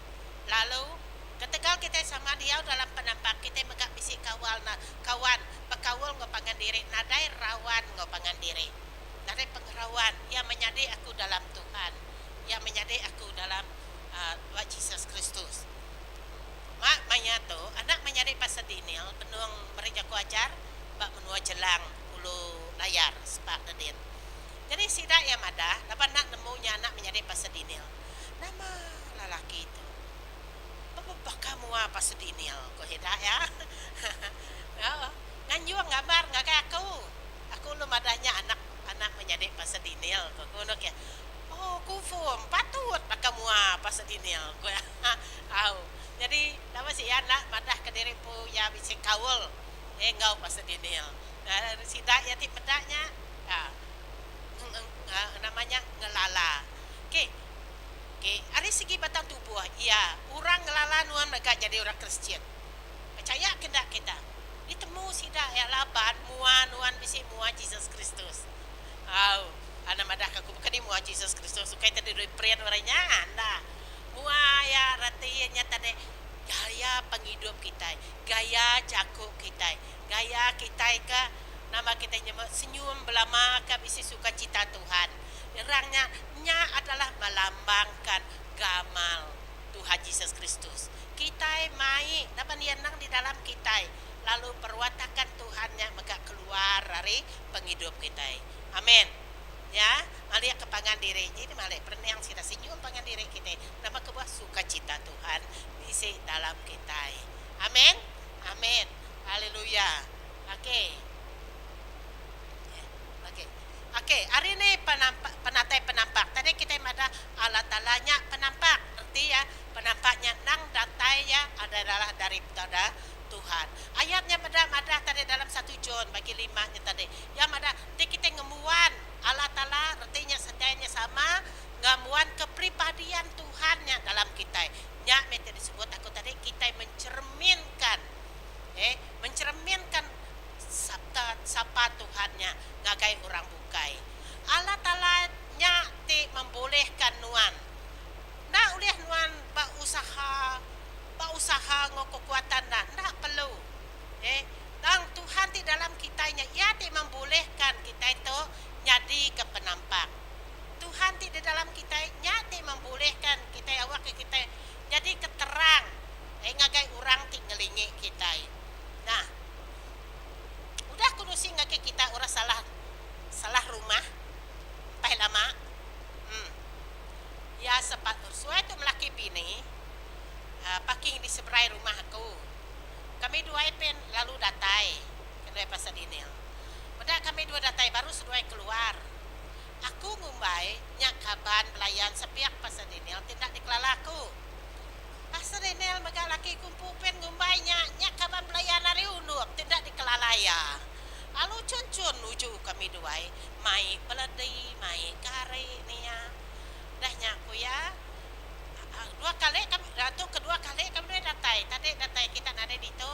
Lalu, ketegal kitai sama diau dalam penampak, kitai mega bisi kawal na kawan bekaul enggau pangan diri nadai rawan enggau pangan diri. Nadai pengerawan. Iya menyadi aku dalam Tuhan. Iya menyadi aku dalam uhh Jesus Kristus. Ba maya tu, anak menyadi Pastor Daniel benung meri jaku ajar ba menua Jelang, Ulu Layar, Spak Dedin. Nyadi sida iya madah laban enda nemu nya anak menyadi Pastor Daniel. Nama lelaki tu bebaka mua Pastor Daniel, ku sida iya. Nganjung gambar ngagai aku. Aku lalu madah nya anak anak menyadi Pastor Daniel, ku aku. Oh confirm patut baka mua Pastor Daniel, ku iya. Au. Nyadi nama si iya enda madah ke diri empu iya bisi kaul enggau Pastor Daniel. Sida iya ti meda nya nama nya ngelala. Okey. Okey, ari segi batang tubuh iya orang ngelala nuan mega nyadi orang Kristian. Pechaya ke enda kita? Ditemu sida iya laban mua nuan bisi mua Jesus Kristus. Au. Anang madah ke aku bukan ni mua Jesus Kristus ukai tadi reprint orang nya enda. Mua iya reti iya nya tadi gaya pengidup kitai, gaya jaku kitai, gaya kitai ke nama kitai nyebut senyum belama ke bisi sukacita Tuhan. Erang nya, nya adalah melambangkan gamal Tuhan Jesus Kristus. Kitai mai laban iya endang di dalam kitai lalu perwatakan Tuhan nya mega keluar ari pengidup kitai. Amen. Ya, malik ke pangan diri ji malik perening sida senyum pangan diri kitai nama kebuah sukacita Tuhan bisi dalam kitai. Amen. Amen. Haleluya. Okey. Okey. Okey, ari ni penampak penatai penampak. Tadi kitai madah Allah Taala nya penampak. Reti iya penampak nya endang datai iya adalah daripada Tuhan. Ayat nya meda madah tadi dalam satu John bagi lima nya tadi. Iya madah enti kitai ngembuan Allah Taala reti nya sedia nya sama ngembuan kepribadian Tuhan nya dalam kitai. Nya meh ti disebut aku tadi kitai mencerminkan eh mencerminkan sabta sapa Tuhan nya ngagai orang bukai. Allah Taala nya ti membolehkan nuan. Enda ulih nuan berusaha Ba usaha enggau kekuatan enda, enda perlu. Eh, tang Tuhan ti dalam kitai nya Iya ti membolehkan kitai tu nyadika penampak. Tuhan ti di dalam kitai nya ti membolehkan kitai awakka kitai nyadika terang eh ngagai orang ti ngelingi kitai. Nah, udah ku nusi ngagai kita orang salah salah rumah empai lama. Em. Iya sepatut suai tu melaki bini. Parking di seberai rumah aku. Kami duai pen lalu datai ke ndai Pasar Daniel. Meda kami dua datai baru seduai keluar. Aku ngumbai nya kaban belayan sepiak Pasar Daniel ti enda dikelala aku. Pasar Daniel mega laki ku empu pen ngumbai nya nya kaban belayan ari Undup ti enda dikelala iya. Lalu chun-chun nuju kami duai mai beledi, mai gari nia. Dah nya ku iya. Dua kali kami tu kedua kali kami dua datai tadi datai kita nadai ditu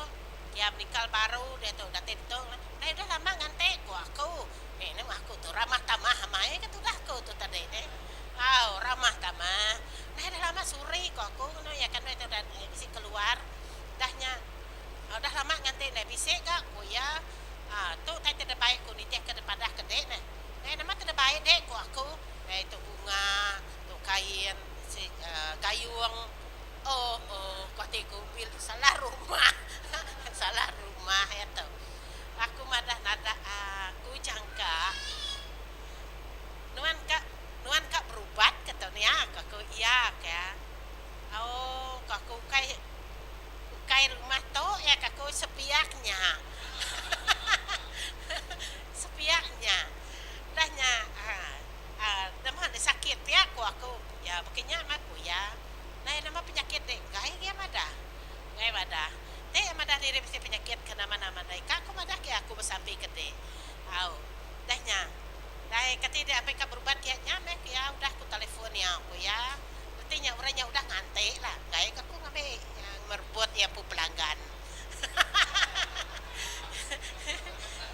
iya meningkal baru diatu datai ditu nai udah lama nganti ku aku eh nemu aku tu ramah tamah amai ke tudah aku tu tadi deh au ramah tamah nai dah lama suri ku aku ngena iya kan tu dah bisi keluar dah nya udah lama nganti nai bisi ga ku iya tu tai ti dibai ku nitih ke dipadah ke dek neh. tadi kati dek ambi ka berubat kiya nya meh kiya udah ku telefon iya ku iya. Reti nya orang nya udah nganti lah enggai ka ku ngambi merebut iya empu pelanggan.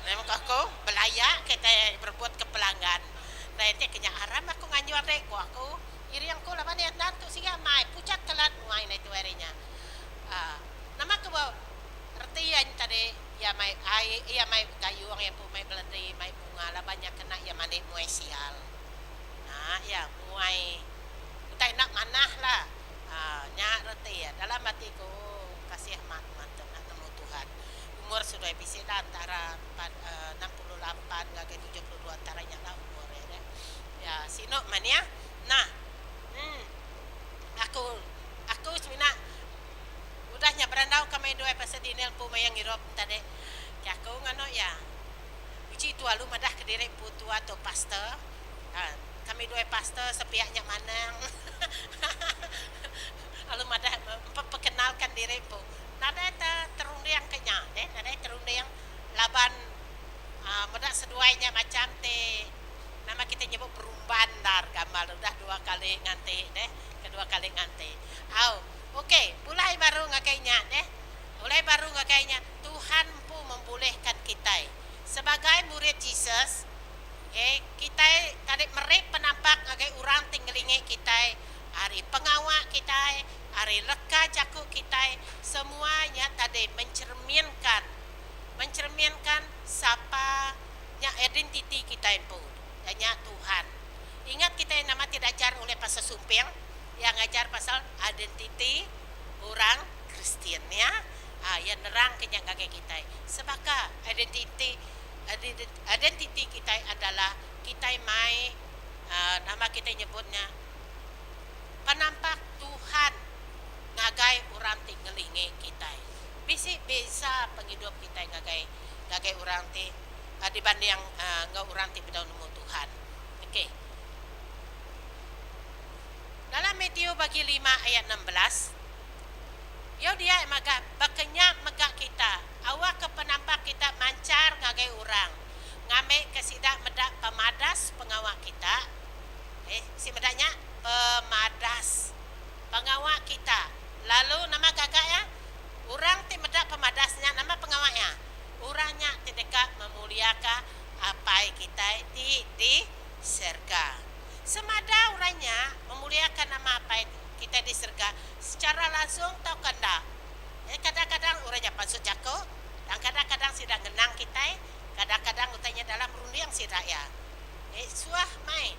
Nama ku aku belaya kitai berebut ke pelanggan. Ndai ti ke nya aram aku nganjur dek ku aku. Iring ku laban iya endang tu sigi amai puchat kelat muai ndai tuai ari nya. Aaa nama ke ba reti iya nya tadi iya mai ai iya mai gayung iya empu mai beledi mai bunga laban nya kena iya mandi muai sial. Haa iya muai utai enda manah lah. Haa nya reti iya dalam ati ku kasih amat nuan tu enda nemu Tuhan. Umur sudah bisi lah antara empat 68 ngagai 72 antara nya lah umur iya deh. Ya sinu meh nia. Nah emm aku aku semina udah nya berandau ka meh duai pasal Daniel empu maya ngirup ne tadi. Ke aku nganu iya uji tua alu madah kediri empu tua tu pastor. Haa kami duai pastor sepiak nya manang alu madah memperkenalkan diri empu. Nadai te terunding ke nya deh nadai terunding laban aaa meda seduai nya macam ti Nama kitai nyebut berumban endar gamal udah dua kali nganti deh kedua kali nganti. Au ok pulai baru ngagai nya deh pulai baru ngagai nya Tuhan empu membolehkan kitai sebagai murid Jesus ok kitai tadi meri penampak ngagai orang ti ngelingi kitai ari pengawa kitai ari leka jaku kitai semua nya tadi mencerminkan mencerminkan sapa Nya identiti kitai empu, iya nya Tuhan. Ingat kitai nama ti diajar ulih Pastor Sumping, iya ngajar pasal identiti orang Kristian iya. Aa iya nerangka nya ngagai kitai. Sebaka identiti identiti kitai adalah kitai mai aa nama kitai nyebut nya penampak Tuhan ngagai orang ti ngelingi kitai. Bisi beza pengidup kitai ngagai ngagai orang ti dibanding enggau orang ti bedau nemu Tuhan. Okey. Dalam Matthew bagi lima ayat 16, Yau dia mega baka nya mega kita, awakka penampak kita manchar ngagai orang, ngambika sida meda pemadas pengawa kita. Eh, si meda nya pemadas pengawa kita. Lalu nama gaga iya? Orang ti meda pemadas nya nama pengawa iya? Orang nya ti deka memuliaka Apai kitai ti di serega. Semada orang nya memuliaka nama Apai kitai di serega secara langsung tauka enda. Nyadi kadang-kadang orang nya pansut jaku, tang kadang-kadang sida ngenang kitai, kadang-kadang utai nya dalam runding sida iya. Nyadi suah mai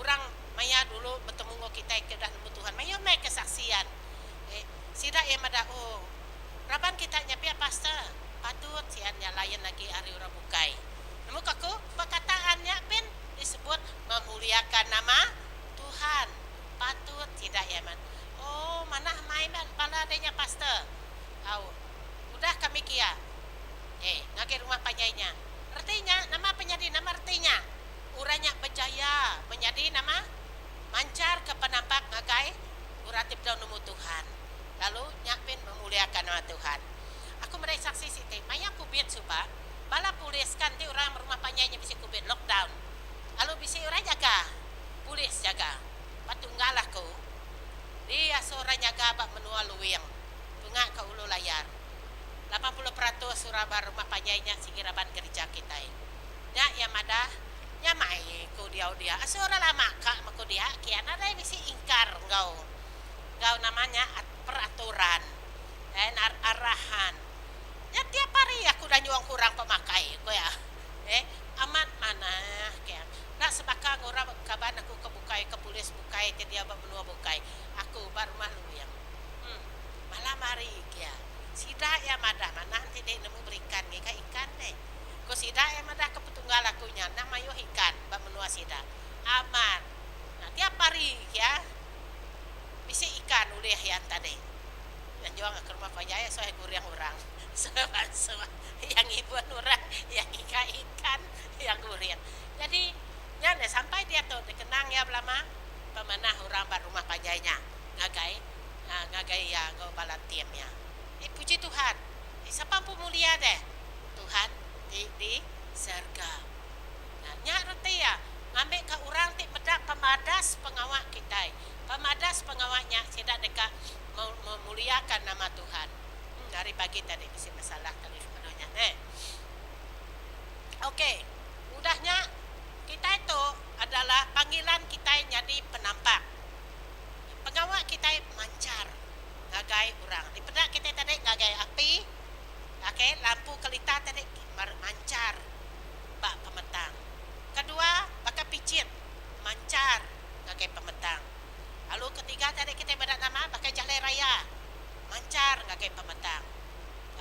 orang maya dulu betemu enggau kitai ke udah nemu Tuhan mayuh mai kesaksian. Sida iya meda oh raban kita nya pia pastor patut sian nya lain agi ari orang bukai. Nemu ka ku perkataan nya pin disebut memuliakan nama Tuhan. Patut sida iya men oh manah amai bala deh nya pastor. Au udah kami kia eh ngagai rumah panjai nya. Reti nya nama penyadi nama reti nya orang nya bejaya menyadi nama manchar ke penampak ngagai Orang ti bedau nemu Tuhan, lalu nya pin memuliaka nama Tuhan. Aku meri saksi siti, maya kubit suba, bala polis kan enti orang rumah panjai nya bisi kubit, lockdown, lalu bisi orang jaga, polis jaga. Ba tunggal aku, diasuh orang nyaga ba menua Luing, tunga ke Ulu Layar. 80% orang ba rumah panjai nya sigi raban gerija kitai. Nya iya madah, Nya mai ku diau dia. Asuh orang lama ka meku dia kia nadai bisi ingkar enggau enggau nama nya peraturan en arahan. Nya tiap hari aku udah nyuong kurang pemakai ku iya. Eh amat manah kia. Enda sebaka enggau orang kaban aku ke bukai ke polis bukai ti diau ba menua bukai. Aku ba rumah Luing. Em malam hari kia sida iya madah manah enti dek nemu berikan ngiga ikan deh. Ku sida iya madah ke petunggal aku nya endang mayuh ikan ba menua sida. Amat. Nah tiap hari kia bisi ikan ulih iya tadi. Nganjung ke rumah panjai suah iya guring orang. Suah iya ngibun orang, iya ngiga ikan, iya guring. Nyadi nya neh sampai diatu dikenang iya belama pemanah orang ba rumah panjai nya ngagai ngagai iya enggau bala tim iya. Eh puji Tuhan. Eh sapa empu mulia deh. Tuhan ti di serega. Nah, nya reti iya. nama Tuhan. Em hari pagi tadi bisi masalah telefon nya neh. Ok udah nya kitai tu adalah panggilan kitai nyadi penampak. Pengawa kitai manchar ngagai orang. Dipeda kitai tadi ngagai api ok lampu kelita tadi manchar ba pemetang. Kedua baka pichit manchar ngagai pemetang. Lalu ketiga tadi kitai meda nama baka jalai raya manchar ngagai pemetang.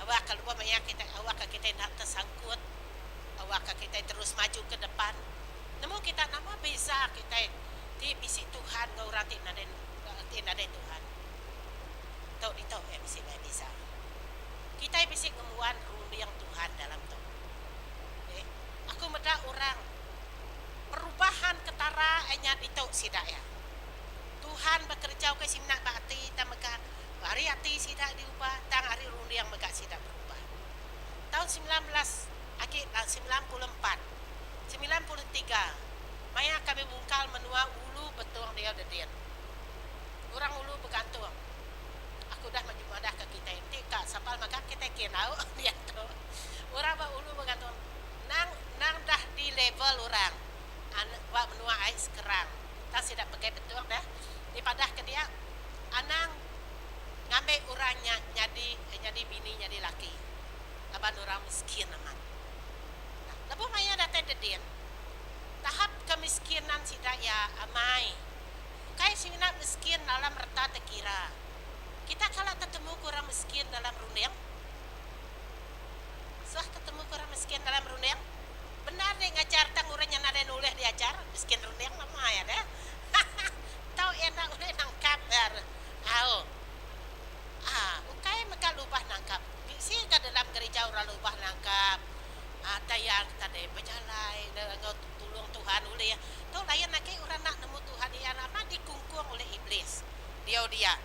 Awakka lebuh maya kitai awakka kitai enda tesangkut, awakka kitai terus maju ke depan. Nemu kita nama beza kitai ti bisi Tuhan enggau orang ti nadai ti nadai Tuhan. Tu ditu eh bisi meh beza. Kitai bisi ngembuan runding Tuhan dalam tu. Okey. Aku meda orang perubahan ketara inya ditu sida iya. Tuhan bekereja ukai semina ba ati tang mega ari ati sida diubah tang ari runding mega sida berubah. Taun 19 agi 94, 93 maya kami mungkal menua Ulu Betong Riau Dedin. Orang ulu begantung. Aku udah maju madah ke kitai enti ka sampal mega kitai kin au diatu. Orang ba ulu begantung endang endang dah di level orang ba menua ai sekerang. Tang sida pegai betung deh dipadah ke dia anang ngambi orang nya nyadi nyadi bini nyadi laki laban orang miskin amat. Lebuh maya datai dedin tahap kemiskinan sida iya amai ukai semina miskin dalam reta tekira. Kita kala tetemu ke orang miskin dalam runding? Suah tetemu ke orang miskin dalam runding? Bendar deh ngajar tang orang nya nadai nulih diajar, miskin runding nama iya deh. Hahaha tau iya enda ulih nangkap iya au. Aa ukai mega lubah nangkap. Bisi ga dalam gerija orang lubah nangkap aa tayang tadi bejalai enggau tulung Tuhan ulih. Tu lain agi orang enda nemu Tuhan iya amat dikungkung oleh iblis diau dia.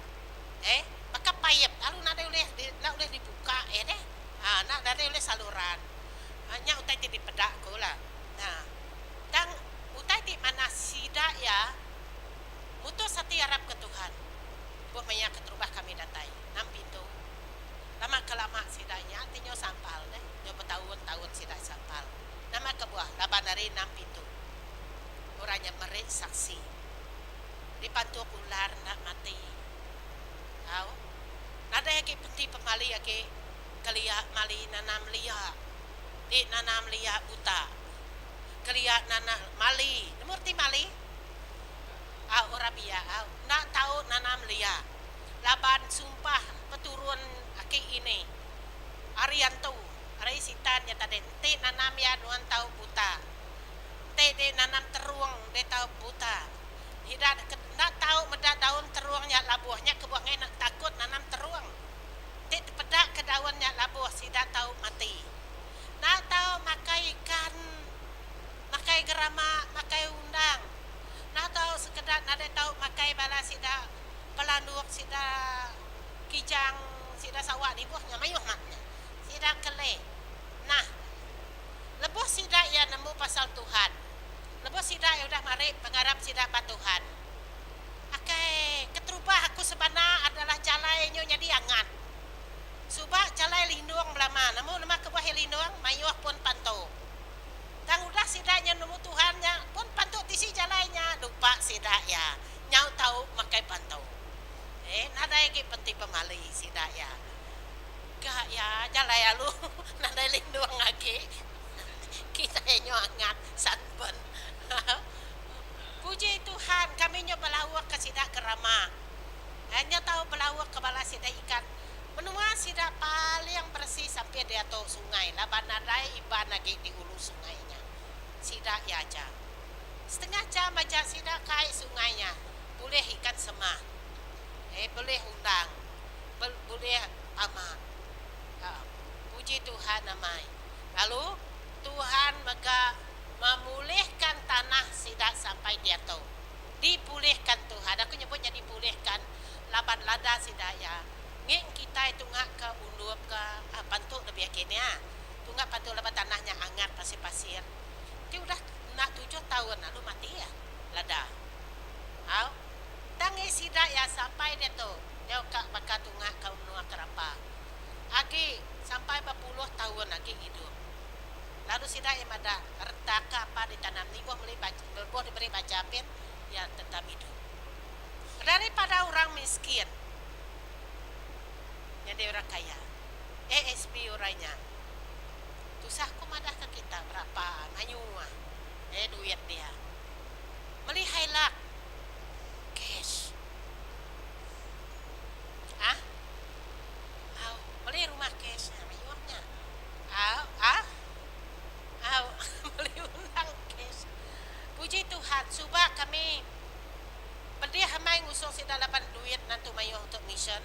Eh baka paip lalu nadai ulih enda ulih dibuka iya deh. Aa enda nadai ulih saluran. Nya utai ti dipeda ku lah. Nah. Tang utai ti manah sida iya mutus ati arap ke Tuhan. Lebuh maya keterubah kami datai nam pintu. Lama ke lama sida nya ti nyau sampal neh. Nyau betaun-taun sida sampal. Nama kebuah laban ari nam pintu orang nya meri saksi. Dipantuk ular enda mati. Au. Nadai agi penti pemali agi. Kelia mali nanam lia ti nanam lia buta. Kelia nana mali nemu reti mali? Au orang biak au enda tau nanam lia laban sumpah peturun aki ini ari antu ari sitan nya tadi enti nanam iya nuan tau buta. Enti di nanam terung di tau buta. Ida enda tau meda daun terung nya labuh nya kebuah ngai takut nanam terung. Ti tepeda ke daun nya labuh sida tau mati. Enda tau makai ikan, makai gerama, makai undang. Enda tau sekeda nadai tau makai bala sida pelanduk, sida kijang, sida sawa dibuh nya mayuh mat nya. Sida kele. Nah. Lebuh sida iya nemu pasal Tuhan, lebuh sida iya udah mari pengarap sida ba Tuhan. Akai, keterubah aku sebana adalah jalai nyu nyadi angat. Suba jalai lindung belama, nemu nama kebuah iya lindung? Mayuh pun pantu. Tang udah sida nya nemu Tuhan nya, pun pantu tisi jalai nya lupa sida iya nyau tau makai pantu. Eh, nadai agi penti pemali sida iya. Ga iya jalai alu nadai lindung agi. Kitai nyu angat sunburn. Puji Tuhan kami nyu belauk ke sida gerama. Nya tau belauk ke bala sida ikan. Menua sida paling beresi sampai diatu sungai laban nadai iban agi di ulu sungai nya. Sida iya aja. Setengah jam aja sida ke ai sungai nya bulih ikan semah. Eh bulih undang. Bulih pama. Puji Tuhan amai. Lalu Tuhan mega Memulihkan tanah sida sampai diatu. Dipulihkan Tuhan. Aku nyebut nya dipulihkan laban lada sida iya. Nging kitai tunga ke undup ke pantu lebih agi nya. Tunga pantu laban tanah nya angat pasir-pasir. Ti udah enda tujuh taun lalu mati iya lada. Au. Tang ngi sida iya sampai diatu. Nyau ka baka tunga ka menua Kerapa. Agi sampai bepuluh taun agi ngidup. Lalu sida iya madah reta ka apa ditanam nibuh meli lebuh diberi baja pin iya tetap idup. Daripada orang miskin nyadi orang kaya. ASB orang nya tusah ku madah ka kita berapa mayuh eh duit dia. Meli Hilux cash. Ah. Au, meli rumah cash nya mayuh nya. Au, ah. Au, meli undang cash. Puji Tuhan, suba kami pedih amai ngusung sida laban duit nentu mayuh untuk mission.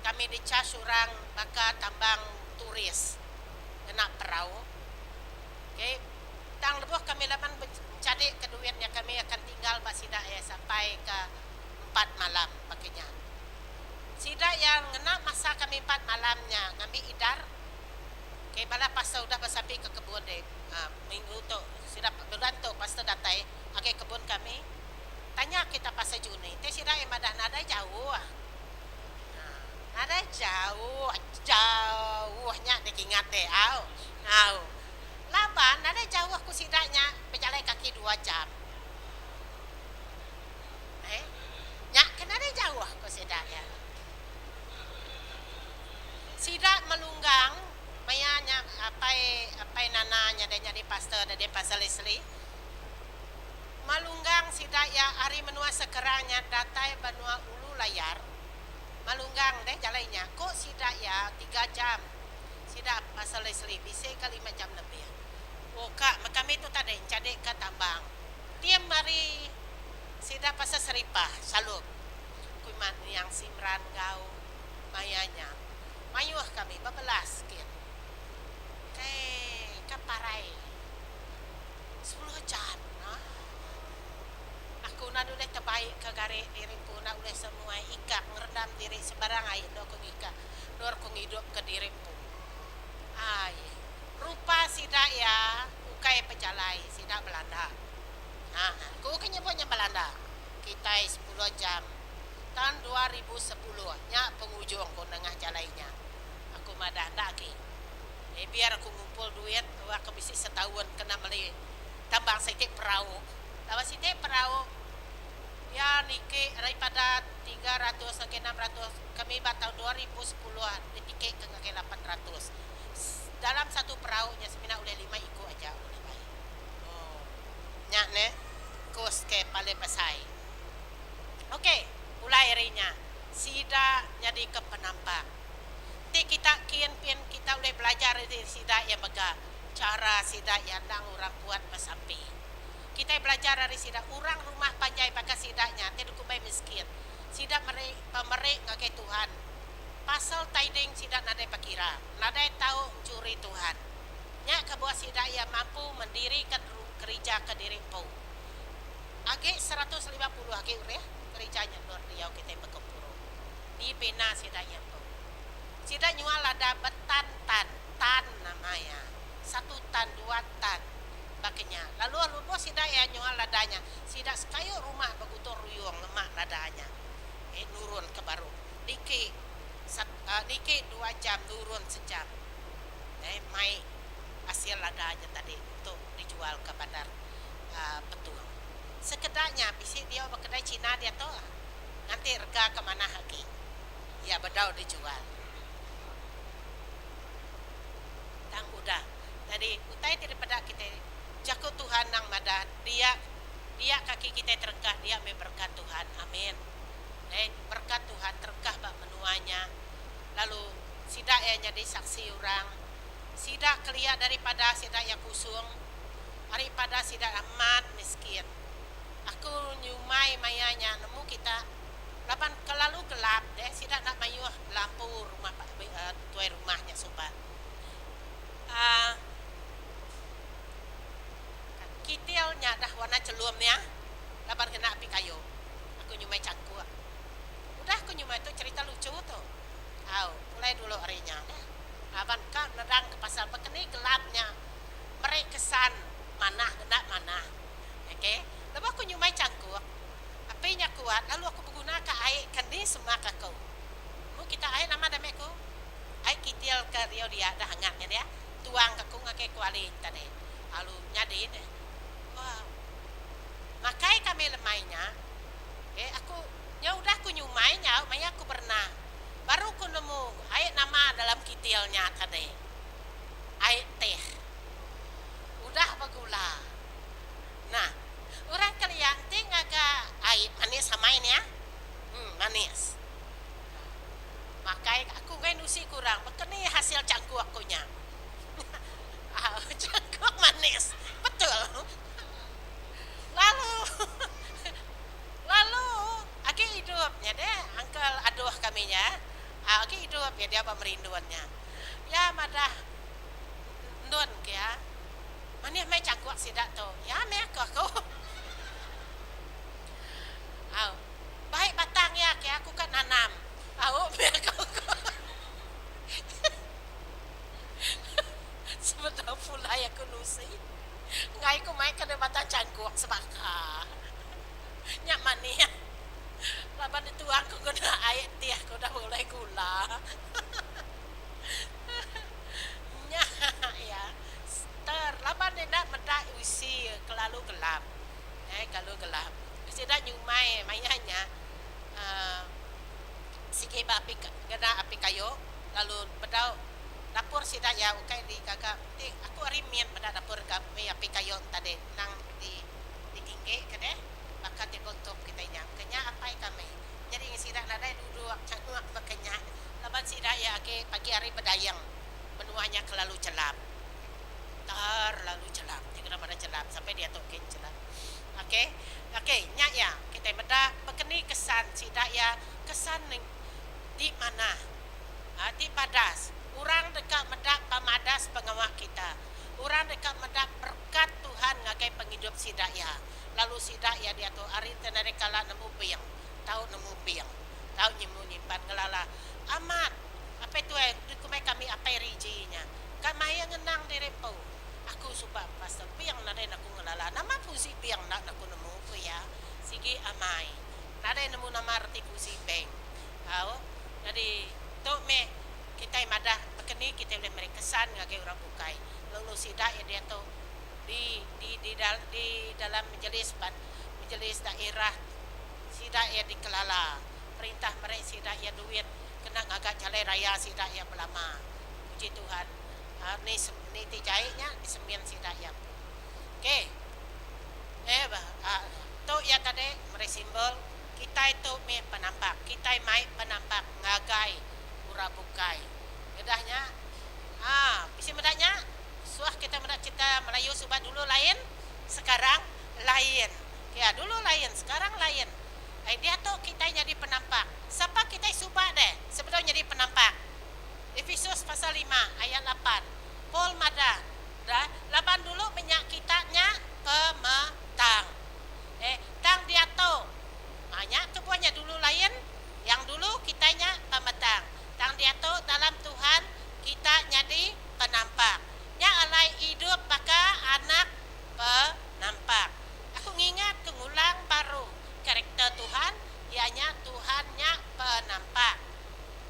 Kami dicharge orang baka tambang turis ngena perau. Okay. Tang lebuh kami laban enchadi ke duit nya kami akan tinggal ba sida iya sampai ke empat malam baka nya. Sida iya ngena masa kami empat malam nya ngambi idar. Okay, bala pastor udah besampi ke kebun deh minggu tu sida bulan tu pastor datai ngagai kebun kami. Tanya kita pasal Juni ti sida iya madah nadai jauh. Nadai jauh jauh nya dikingat deh au. Au. Laban nadai jauh ku sida nya bejalai kaki dua jam. Eh, nya ke nadai jauh ku sida iya. Sida melunggang maya nya apai apai Nana nya deh nyadi pastor deh deh pastor Leslie. Melunggang sida iya ari menua Sekerang nya datai benua Ulu Layar. Melunggang deh jalai nya ku sida iya tiga jam. Sida pastor Leslie bisi ka lima jam lebih. Oh ka meh kami tu tadi enchadi ka tambang. Tim ari sida pasal Seripah, Shalom. Ku Iman niang Simran enggau maya nya. Mayuh kami bebelas kin. Kai ka parai sepuluh jam nah. Aku enda ulih tebaik ka gari diri empu enda ulih semuai ikak ngerendam diri sebarang ai endur ku ngikak endur ku ngidup ka diri empu. Ai. Rupa sida iya ukai pejalai sida belanda. Ha ku ke nyebut nya belanda. Kitai sepuluh jam taun 2010 nya pengujung ku nengah jalai nya. Aku madah enda agi. Eh biar aku ngumpul duit wak ke bisi setaun kena meli tambang siti perau. Laban siti perau iya niki daripada 300 ngagai 600 kami ba taun 2010 ditiki ke ngagai 800. Dalam satu perau nya semina ulih lima iku aja ulih bai. Oh. Nya neh kus ke paling besai. Ok, pulai ari nya sida nyadika penampak. Enti kita kin pin kita ulih belajar ari sida iya mega chara sida iya endang orang kuat besampi. Kitai belajar ari sida orang rumah panjai baka sida nya ti dikumbai miskin. Sida meri pemeri ngagai Tuhan. Pasal tithing sida nadai bekira, nadai tau enchuri Tuhan. Nya kebuah sida iya mampu mendirika gerija ke diri empu. Agi 150 agi ulih gerija nya endur diau kitai begempuru. Dibina sida iya empu. Sida nyual lada betan-tan, tan nama iya, satu tan, dua tan, baka nya. Lalu lebuh sida iya nyual lada nya, sida sekayu rumah begutung ruyung ngema lada nya. Eh nurun ke baru. Niki niki dua jam nurun sejam eh mai asil lada nya tadi untuk dijual ke bandar Betong. Sekeda nya bisi diau ba kedai Cina diatu nganti rega ke manah agi iya bedau dijual. Tang udah nyadi utai ti dipeda kitai jaku Tuhan nang madah dia dia kaki kitai terengkah dia meh berekat Tuhan. Amin. Deh berekat Tuhan terengkah ba menua nya, lalu sida iya nyadi saksi orang. Sida kelia daripada sida iya kusung, aripada sida amat miskin. Aku nyumai maya nya nemu kita, laban kelalu gelap deh sida enda mayuh lampu rumah tuai rumah nya suba. Aaa kitil nya dah warna chelum nya laban kena api kayu. Aku nyumai changkuk. Udah aku nyumai tu cherita lucu tu. Au, pulai dulu ari nya deh. Laban ka nerang ke pasal bekeni gelap nya meri kesan manah enda manah. Ok, lebuh aku nyumai changkuk, api nya kuat lalu aku begunaka ai ke ni semak aku. kita ai nama dame ku ai kitil ke rio dia dah angat nya dia tuang ka ku ngagai kuali nya tadi lalu nyadi deh wow makai kami lemai nya eh aku nya udah ku nyumai nya maya ku berenang baru ku nemu ai nama dalam kitil nya tadi ai teh udah begula. Nah, orang kelia enti ngaga ai manis amai nia. Em manis. Makai aku enggai nusi ke orang baka ni hasil changkuk ku nya. Au changkuk manis. Betul. Lalu lalu agi idup nya deh uncle aduh kami nya agi idup iya diau ba Merindun nya. Iya madah endun ke iya. Manih meh changkuk sida tu. Iya meh aku aku. Au. Baik batang iya ke aku ka nanam. Au meh aku aku. Sebedau pulai aku nusi. Enggai ku mai ke deh batang changkuk sebaka. Nya manih. Laban dituang ku ngena ai tih ku udah begulai gula. Nya iya. Ter laban enda meda usi kelalu gelap. Eh kelalu gelap. Sida nyumai maya nya uhh sigi ba api ngena api kayu lalu bedau dapur sida iya ukai digaga ti aku ari mit meda dapur api kayu tadi nang di ditinggi ke deh baka table top kitai nya. Ke nya apai kami. Nyadi sida nadai duduk changuk baka nya laban sida iya agi pagi hari bedayang. Menua nya kelalu chelap. Terlalu chelap. Ti kena madah chelap sampai diatu kin chelap. Ok. Ok nya iya kitai meda bekeni kesan sida iya kesan ti manah ti badas. Orang deka meda pemadas pengawa kita. Orang deka meda berekat Tuhan ngagai pengidup sida iya. Lalu sida iya diatu ari te nadai kala nemu bing tau nemu bing. Tau nyemu nyimpan ngelala. Amat. Apai tuai dikumbai kami apai riji nya. Ka maya ngenang diri empu. Aku suba pastor bing nadai naku ngelala nama fungsi bing enda naku nemu ku iya. Sigi amai. Nadai nemu nama reti fungsi bank. Au nyadi tu meh kitai madah bekeni kitai ulih meri kesan ngagai orang bukai lalu sida iya diatu di di di di dalam majelis majelis daerah sida iya dikelala perintah meri sida iya duit kena ngaga jalai raya sida iya belama. Puji Tuhan. Ni ni ti jai nya disemin sida iya empu. Okey. Eh tu iya tadi meri simbol kitai tu mih penampak. Kitai mai penampak ngagai orang bukai. Ngedah nya aaa bisi meda nya suah kitai meda cerita Melayu suba dulu lain sekarang lain. Iya dulu lain sekarang lain. Ai diatu kitai nyadi penampak. Sapa kitai suba deh sebedau nyadi penampak? Efesus pasal lima ayat lapan, Paul madah, Dah, laban dulu menya kita nya pemetang. Eh, tang diatu, ma nya kebuah nya dulu lain, yang dulu kitai nya pemetang, tang diatu dalam Tuhan kita nyadi penampak. Nya alai idup baka anak penampak. Aku ngingat ke ngulang baru karakter Tuhan, iya nya Tuhan nya penampak.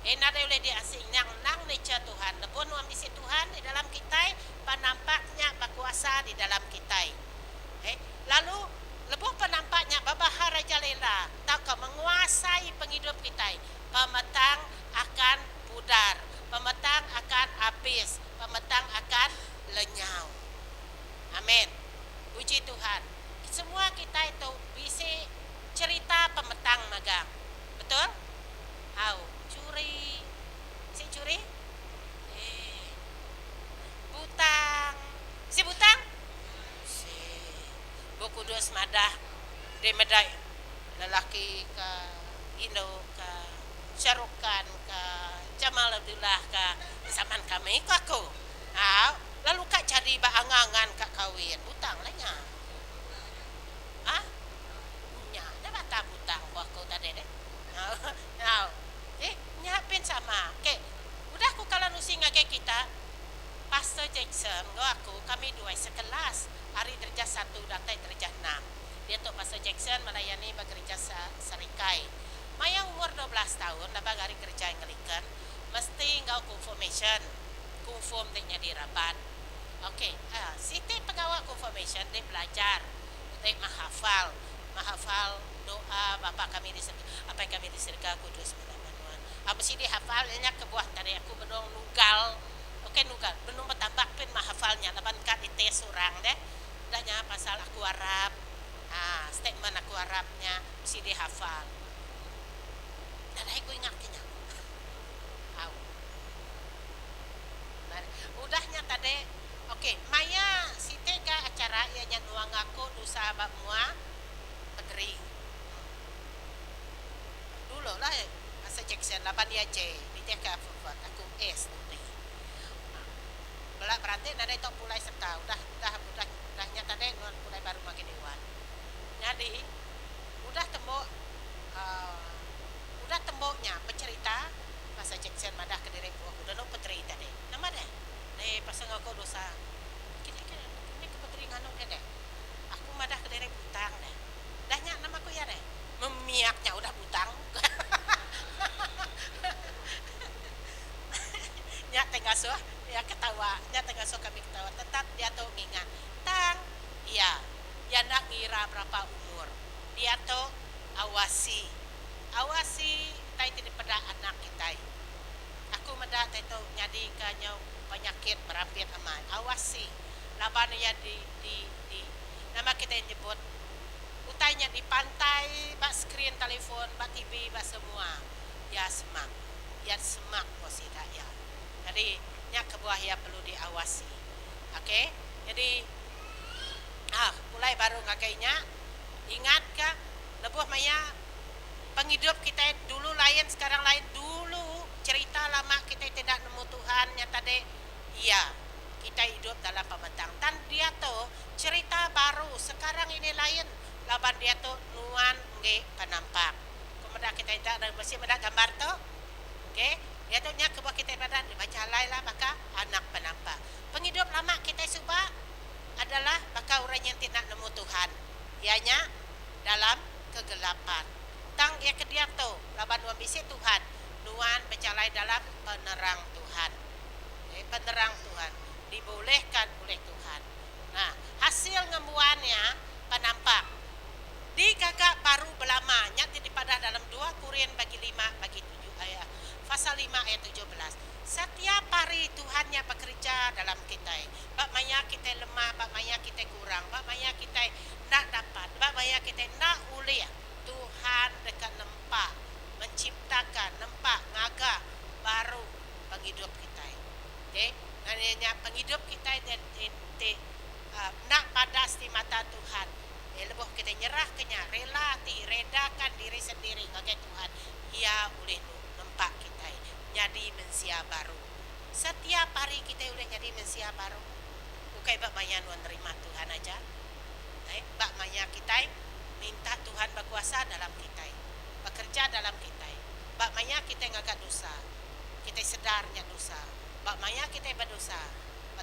Eh nadai ulih diasing nya endang nature Tuhan. Lebuh nuan bisi Tuhan di dalam kitai, penampak nya bekuasa di dalam kitai. Eh lalu lebuh penampak nya bebaharajalela tauka menguasai pengidup kitai, pemetang akan pudar, pemetang akan abis, pemetang akan lenyau. Amen. Puji Tuhan. Semua kitai tu bisi cherita pemetang magang. Betul? Au. Churi. Bisi churi? Eh. Butang. Bisi butang? Bisi. Bup Kudus madah deh meda lelaki ke indu ke Syarukan ke Jamal Abdullah ke zaman kami ku aku. Au. Lalu ka jadi ba angan-angan ka kawin. Butang lah nya. Ha? Nya nya bata butang ku aku tadi deh. Au. Eh, nya pin sama. Okey. Udah ku kala nusi ngagai kita, Pastor Jackson enggau aku kami duai sekelas ari derjah satu datai derjah enam. Diatu Pastor Jackson melayani ba gerija Serikai. Maya umur 12. 15 taun laban ari kereja Anglican mesti enggau confirmation, confirm ti nyadi raban. Ok, siti pengawa confirmation ti belajar ti menghafal, menghafal doa Bapa Kami di Serega, Apai Kami di Serega, Kudus meh nama Nuan. Mesti dihafal iya nya kebuah tadi aku benung nugal, ukai nugal, benung betambak pin menghafal nya laban ka ditest orang deh. Udah nya pasal aku arap, statement aku arap nya mesti dihafal. Nadai ku ingat ke nya. Au. Udah nya tadi, ok, maya siti ga acara iya nya nuang ngaku dosa ba mua paderi. Dulu lah Pastor Jackson laban iya J nitih ka Fulford aku S dudi. Bela berati nadai tau pulai serta udah udah udah udah nya tadi nuan pulai baru ngagai dewan. Nyadi udah tembu uhh udah tembu nya becerita Pastor Jackson madah kediri empu aku danu peteri tadi. Nama deh deh pasal ngaku dosa. Kini ke kini ke peteri nganu deh deh. Aku madah kediri butang deh. Dah nya nama ku iya deh. Memiak nya udah butang. Nya ti ngasuh iya ketawa. Nya ti ngasuh kami ketawa. Tetap diatu ngingat. Tang iya, iya enda ngira berapa umur. Diatu awasi. Awasi utai ti dipeda anak kitai. Aku meda ti tu nyadika nyau penyakit berampit amai. Awasi laban iya di di di nama kitai nyebut utai nya dipantai ba skrin telefon, ba TV, ba semua. Iya semak. Iya semak ko sida iya. Nyadi nya kebuah iya perlu diawasi. Ok. Nyadi ah pulai baru ngagai nya ingat ka lebuh maya pengidup kitai dulu lain sekarang lain dulu cerita lama kitai ti enda nemu Tuhan nya tadi iya kitai idup dalam pemetang. Tang diatu cerita baru sekarang ini lain laban diatu nuan enggi penampak. Ku meda kitai enda deh bisi meda gambar tu. Okey, diatu nya kebuah kitai madah bejalai lah baka anak penampak. Pengidup lama kitai suba adalah baka orang nya ti enda nemu Tuhan, iya nya dalam kegelapan. Tang iya ke diatu laban nuan bisi Tuhan, nuan bejalai dalam penerang Tuhan. Okey, penerang Tuhan dibolehkan oleh Tuhan. Nah, hasil ngembuan iya penampak. Digaga baru belama nya ti dipadah dalam dua Korin bagi lima bagi tujuh ayat pasal lima ayat 17. Setiap hari Tuhan nya bekereja dalam kitai. Ba maya kitai lemah, ba maya kitai kurang, ba maya kitai enda dapat, ba maya kitai enda ulih, Tuhan deka nempa, menciptakan, nempa, ngaga baru pengidup kitai. Okey, ngagai nya pengidup kitai ti ti enda padas di mata Tuhan. Eh lebuh kitai nyerahka nya, rela ati, redakan diri sendiri ngagai Tuhan, Iya ulih nempa kitai nyadi mensia baru. Setiap hari kitai ulih nyadi mensia baru. Ukai ba maya nuan nerima Tuhan aja. Eh ba maya kitai minta Tuhan bekuasa dalam kitai, bekereja dalam kitai. Ba maya kitai ngaga dosa, kitai sedar nya dosa. Ba maya kitai bedosa, ba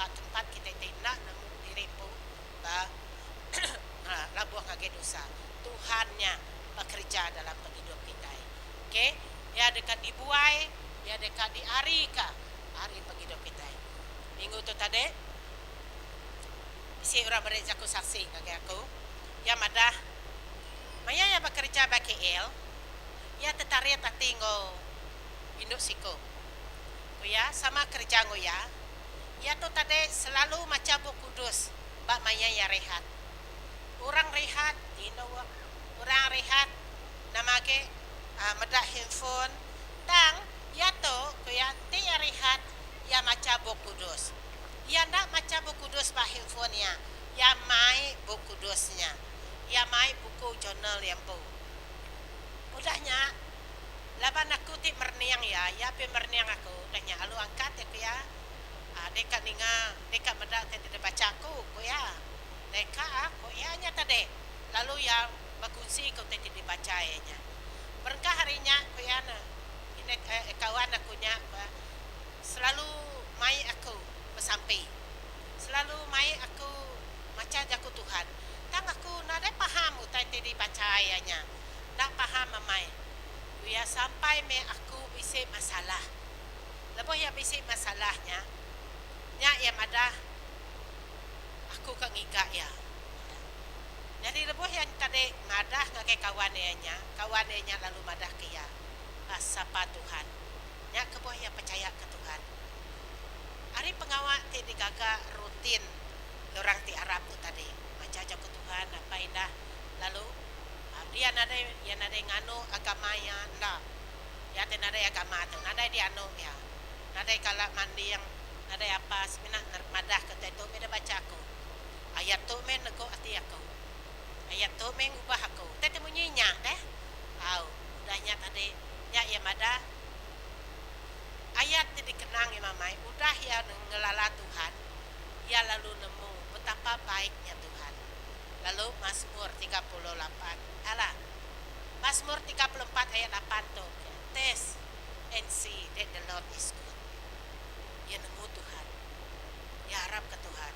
tempat kitai ti enda nemu diri empu, Ba labuh ngagai dosa. Tuhan nya bekereja dalam pengidup kitai. Ok, iya deka dibuai, iya deka diarika ari pengidup kitai. Minggu tu tadi, bisi orang meri jaku saksi ngagai aku. Iya madah, maya iya bekereja ba KL, iya tetarit ati enggau indu siku. Ku iya, sama kereja enggau iya. Iya tu tadi selalu macha Bup Kudus ba maya iya rehat. Orang rehat tinduk, orang rehat nama agi uhh meda handphone. Tang iya tu ku iya enti iya rehat iya macha Bup Kudus. Iya enda macha Bup Kudus ba handphone iya, iya mai Bup Kudus nya. Iya mai buku journal iya empu. Udah nya Laban aku ti merening iya, iya pia merening aku. Udah nya alu angkat iya ku iya. Aaa deka ninga, deka meda ti deka bacha aku, ku iya. Deka, ku iya nya tadi. Lalu iya bekunsi ke utai ti dibacha iya nya. Berengkah ari nya ku iya ne, ini kawan aku nya ku iya, selalu mai aku besampi. Selalu mai aku macha jaku Tuhan. Tang aku nadai faham utai ti dibacha iya nya. Enda faham amai. Ku iya, Sampai meh aku bisi masalah. Lebuh iya bisi masalah nya, nya iya madah aku ka ngiga iya. Nyadi lebuh iya tadi madah ngagai kawan iya nya, kawan iya nya lalu madah ke iya sapa Tuhan. Nya kebuah iya pechaya ke Tuhan. Ari pengawa ti digaga rutin orang ti arap tu tadi, macha jaku Tuhan apai indah lalu dia nadai iya nadai nganu agama iya enda. Iya ti nadai agama tu nadai dianu iya. Nadai kala manding, nadai apa semina madah ke utai tu meh da bacha aku. Ayat tu meh negu ati aku. Ayat tu meh ngubah aku. Utai ti munyi nya deh. Au, udah nya tadi nya iya madah ayat ti dikenang iya mamai udah iya ngelala Tuhan, iya lalu nemu betapa baiknya Tuhan. Lalu Masmur 38 alah Masmur 34 ayat lapan tu Taste and see that the Lord is good. Iya nemu Tuhan. Iya arapka Tuhan.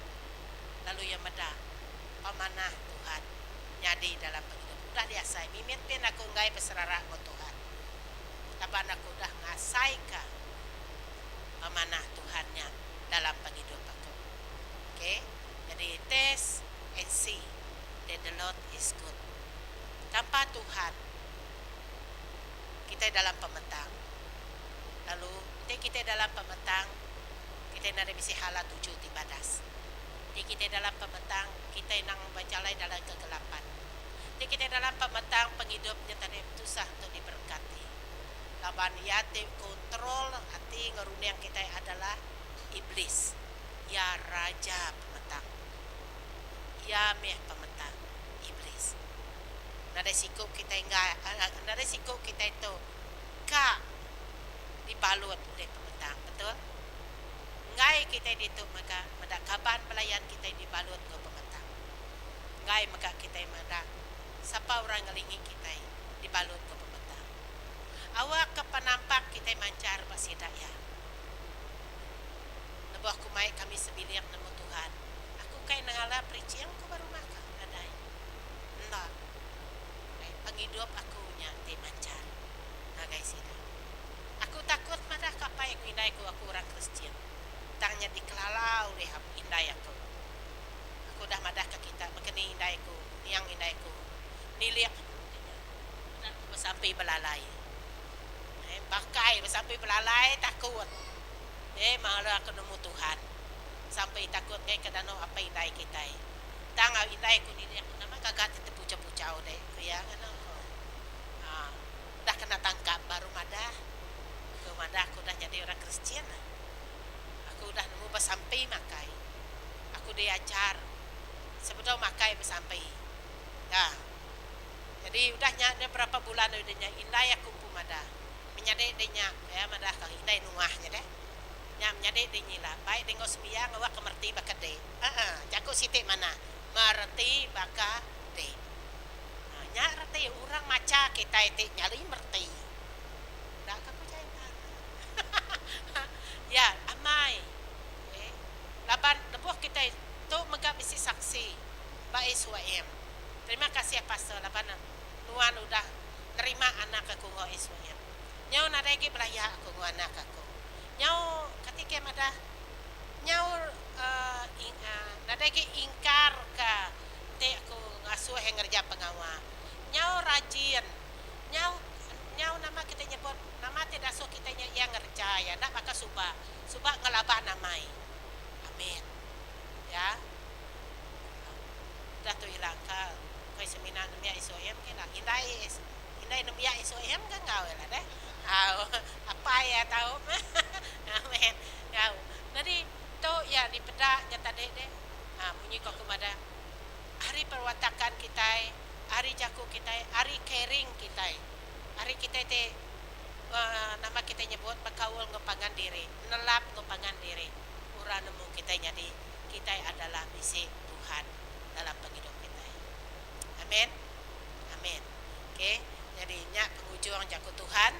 Lalu iya meda pemanah Tuhan nyadi dalam pengidup. Udah diasai mimit pin aku enggai beserara enggau Tuhan. Laban aku udah ngasaika pemanah Tuhan nya dalam pengidup aku. Ok, nyadi taste and see that the Lord is good. Tanpa Tuhan, kitai dalam pemetang. Lalu enti kitai dalam pemetang, kitai nadai bisi hala tuju ti badas. Enti kitai dalam pemetang, kitai endang bejalai dalam kegelapan. Enti kitai dalam pemetang, pengidup nya tadi tusah untuk diberkati. Laban iya ti kontrol ati enggau runding kitai adalah Iblis. Iya raja pemetang. Iya mih pemetang Iblis. Nadai siku kitai enggai nadai siku kitai tu ka dibalut ulih pemetang. Betul? Enggai kitai ditu mega meda kaban belayan kitai dibalut enggau pemetang. Enggai mega kitai meda sapa orang ngelingi kitai dibalut enggau pemetang. Awakka penampak kitai manchar ba sida iya. Lebuh aku mai kami sebilik nemu Tuhan, aku kai nengala preaching ku ba rumah ka nadai. Enda. Ai pengidup aku nya ti manchar ngagai sida. Aku takut madah ka apai enggau indai ku aku orang Kristian. Tang nya dikelala ulih indai aku. Aku udah madah ka kita baka ni indai ku, niang indai ku nilik aku ti nya. Udah aku besampi belalai. Eh bakai besampi belalai takut. Eh malah aku nemu Tuhan. Sampi takut ngai ke danu apai indai kitai. Tang au indai ku nilik ku nama gaga ti tepuchau-puchau deh ku iya nganu ku. Haa. Udah kena tangkap baru madah. Ku madah aku udah nyadi orang Kristian. Aku udah nemu besampi makai. Aku diajar sebedau makai besampi. Dah. Jadi udah nya nya berapa bulan udah nya indai aku empu madah. Menyadi deh nya iya madah ka indai nuah nya deh. Nya menyadi deh nyila bai deh enggau sembiang awak ke mereti baka dek. Aa jaku siti manah mereti baka dek. Nya reti orang macha kitai ti nyali mereti. Enda ka ku jai endar. Ya amai. Okay. Laban lebuh kitai tu mega bisi saksi ba SYM. Terima kasih pastor laban nuan udah nerima anak aku enggau SYM. Nyau nadai agi belaya aku enggau anak aku. Nyau kati ke madah nyau uhh nadai agi ingkar ka Enti aku ngasuh iya ngereja pengawa, nyau rajin, nyau nyau nama kitai nyebut nama ti dasuh kitai nya iya ngereja iya enda baka suba. Suba ngelaban amai. Amin. Ya. Udah tu ila engka ukai semina nembiak SOM ke ila. Indai indai nembiak SOM ke enggau ila deh. Au apai iya tau. Amin. Au. Nyadi tu iya dipeda nya tadi deh. Ha, munyi ko aku madah, ari perwatakan kitai, ari jaku kitai, ari caring kitai, ari kitai ti uhh nama kitai nyebut bekaul enggau pangan diri, nelap enggau pangan diri, orang nemu kitai nyadi kitai adalah bisi Tuhan dalam pengidup kitai. Amen. Amen. Okay, nyadi nya pengujung jaku Tuhan,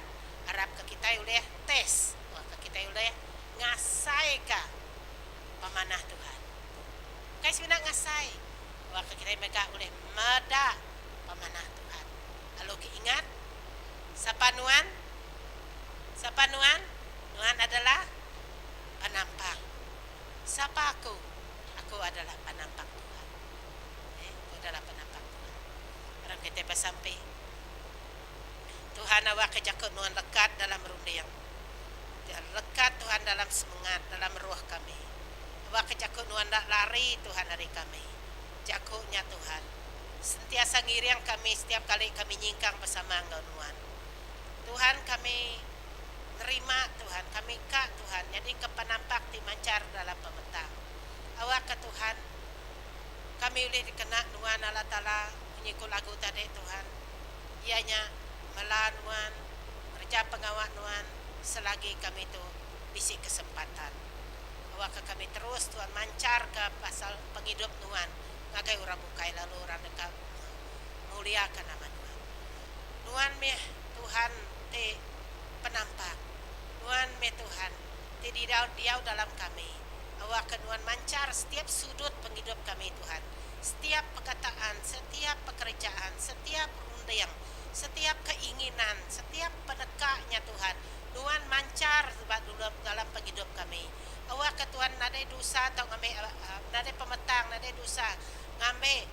arapka kitai ulih test, arapka kitai ulih ngasaika. Pemanah Tuhan. Ukai semina ngasai, wak kitai mega ulih meda pemanah Tuhan. Lalu ke ingat, Sapa nuan? Sapa nuan? Nuan adalah penampak. Sapa aku? Aku adalah penampak Tuhan. Eh, aku adalah penampak Tuhan. Aram kitai besampi. Tuhan awakka jaku nuan lekat dalam runding. Lekat Tuhan dalam semengat, dalam roh kami. Awakka jaku nuan enda lari Tuhan ari kami. Jaku nya Tuhan. Sentiasa ngiring kami setiap kali kami nyingkang besama enggau nuan. Tuhan kami nerima Tuhan, kami ka Tuhan nyadika penampak ti manchar dalam pemetang. Awakka Tuhan kami ulih dikena nuan Allah Taala munyi ku lagu tadi Tuhan iya nya mela nuan ngereja pengawa nuan selagi kami tu bisi kesempatan. Awakka kami terus Tuhan mancharka pasal pengidup nuan ngagai orang bukai lalu orang deka muliaka nama nuan. Nuan mih Tuhan ti penampak. Nuan mih Tuhan ti diau diau dalam kami. Awakka nuan manchar setiap sudut pengidup kami Tuhan. Setiap perkataan, setiap pekerjaan, setiap runding, setiap keinginan, setiap peneka nya Tuhan, nuan manchar ba dalam pengidup kami. Awakka Tuhan nadai dosa tau ngambi nadai pemetang nadai dosa ngambi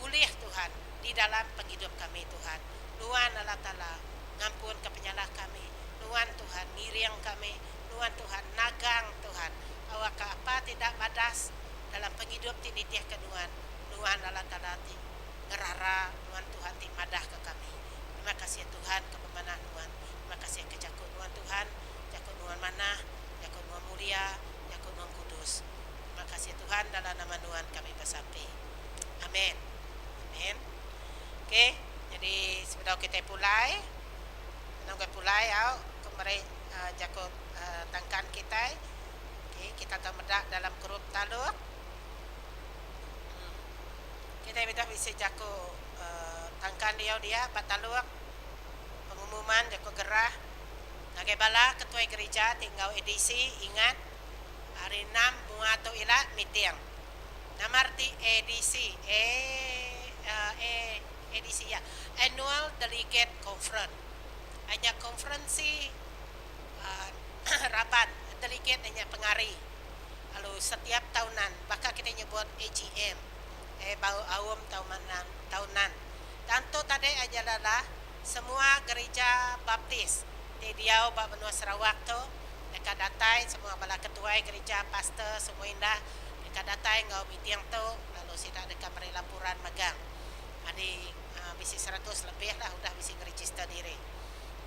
ulih Tuhan di dalam pengidup kami Tuhan. Nuan Allah Taala ngampunka penyalah kami. Nuan Tuhan ngiring kami. Nuan Tuhan nagang Tuhan. Awakka apa ti enda badas dalam pengidup ti nitihka Nuan. Nuan Allah Taala ti ngerara Nuan Tuhan ti madahka kami. Terima kasih Tuhan ke pemanah Nuan. Terima kasih ke jaku Nuan Tuhan. Jaku Nuan manah. Jaku Nuan mulia, Jaku Nuan kudus. Terima kasih Tuhan dalam nama Nuan kami besampi. Amen. Amen. Okey, jadi sebedau kitai pulai, anang kai pulai au ku meri uh, jaku uh, tangkan kitai. Okey, kita tau meda dalam grup taluk. Hmm. Kitai udah bisi jaku uh, tangkan diau dia ba taluk pengumuman jaku gerah Ngagai bala ketuai gerija ti enggau ADC ingat hari enam mua tu ila meeting. Nama reti ADC? A A ADC ya Annual Delegate Conference. Ai nya konferensi raban delegate nya pengari lalu setiap taunan baka kitai nyebut AGM eh bau aum taunan taunan. Tang tu tadi adalah Semua gerija Baptis ti diau ba menua Sarawak tu deka datai semua bala ketuai gerija, pastor semua indah deka datai enggau meeting tu lalu sida deka meri laporan megang. Adi bisi 100 lebih lah udah bisi ngerejister diri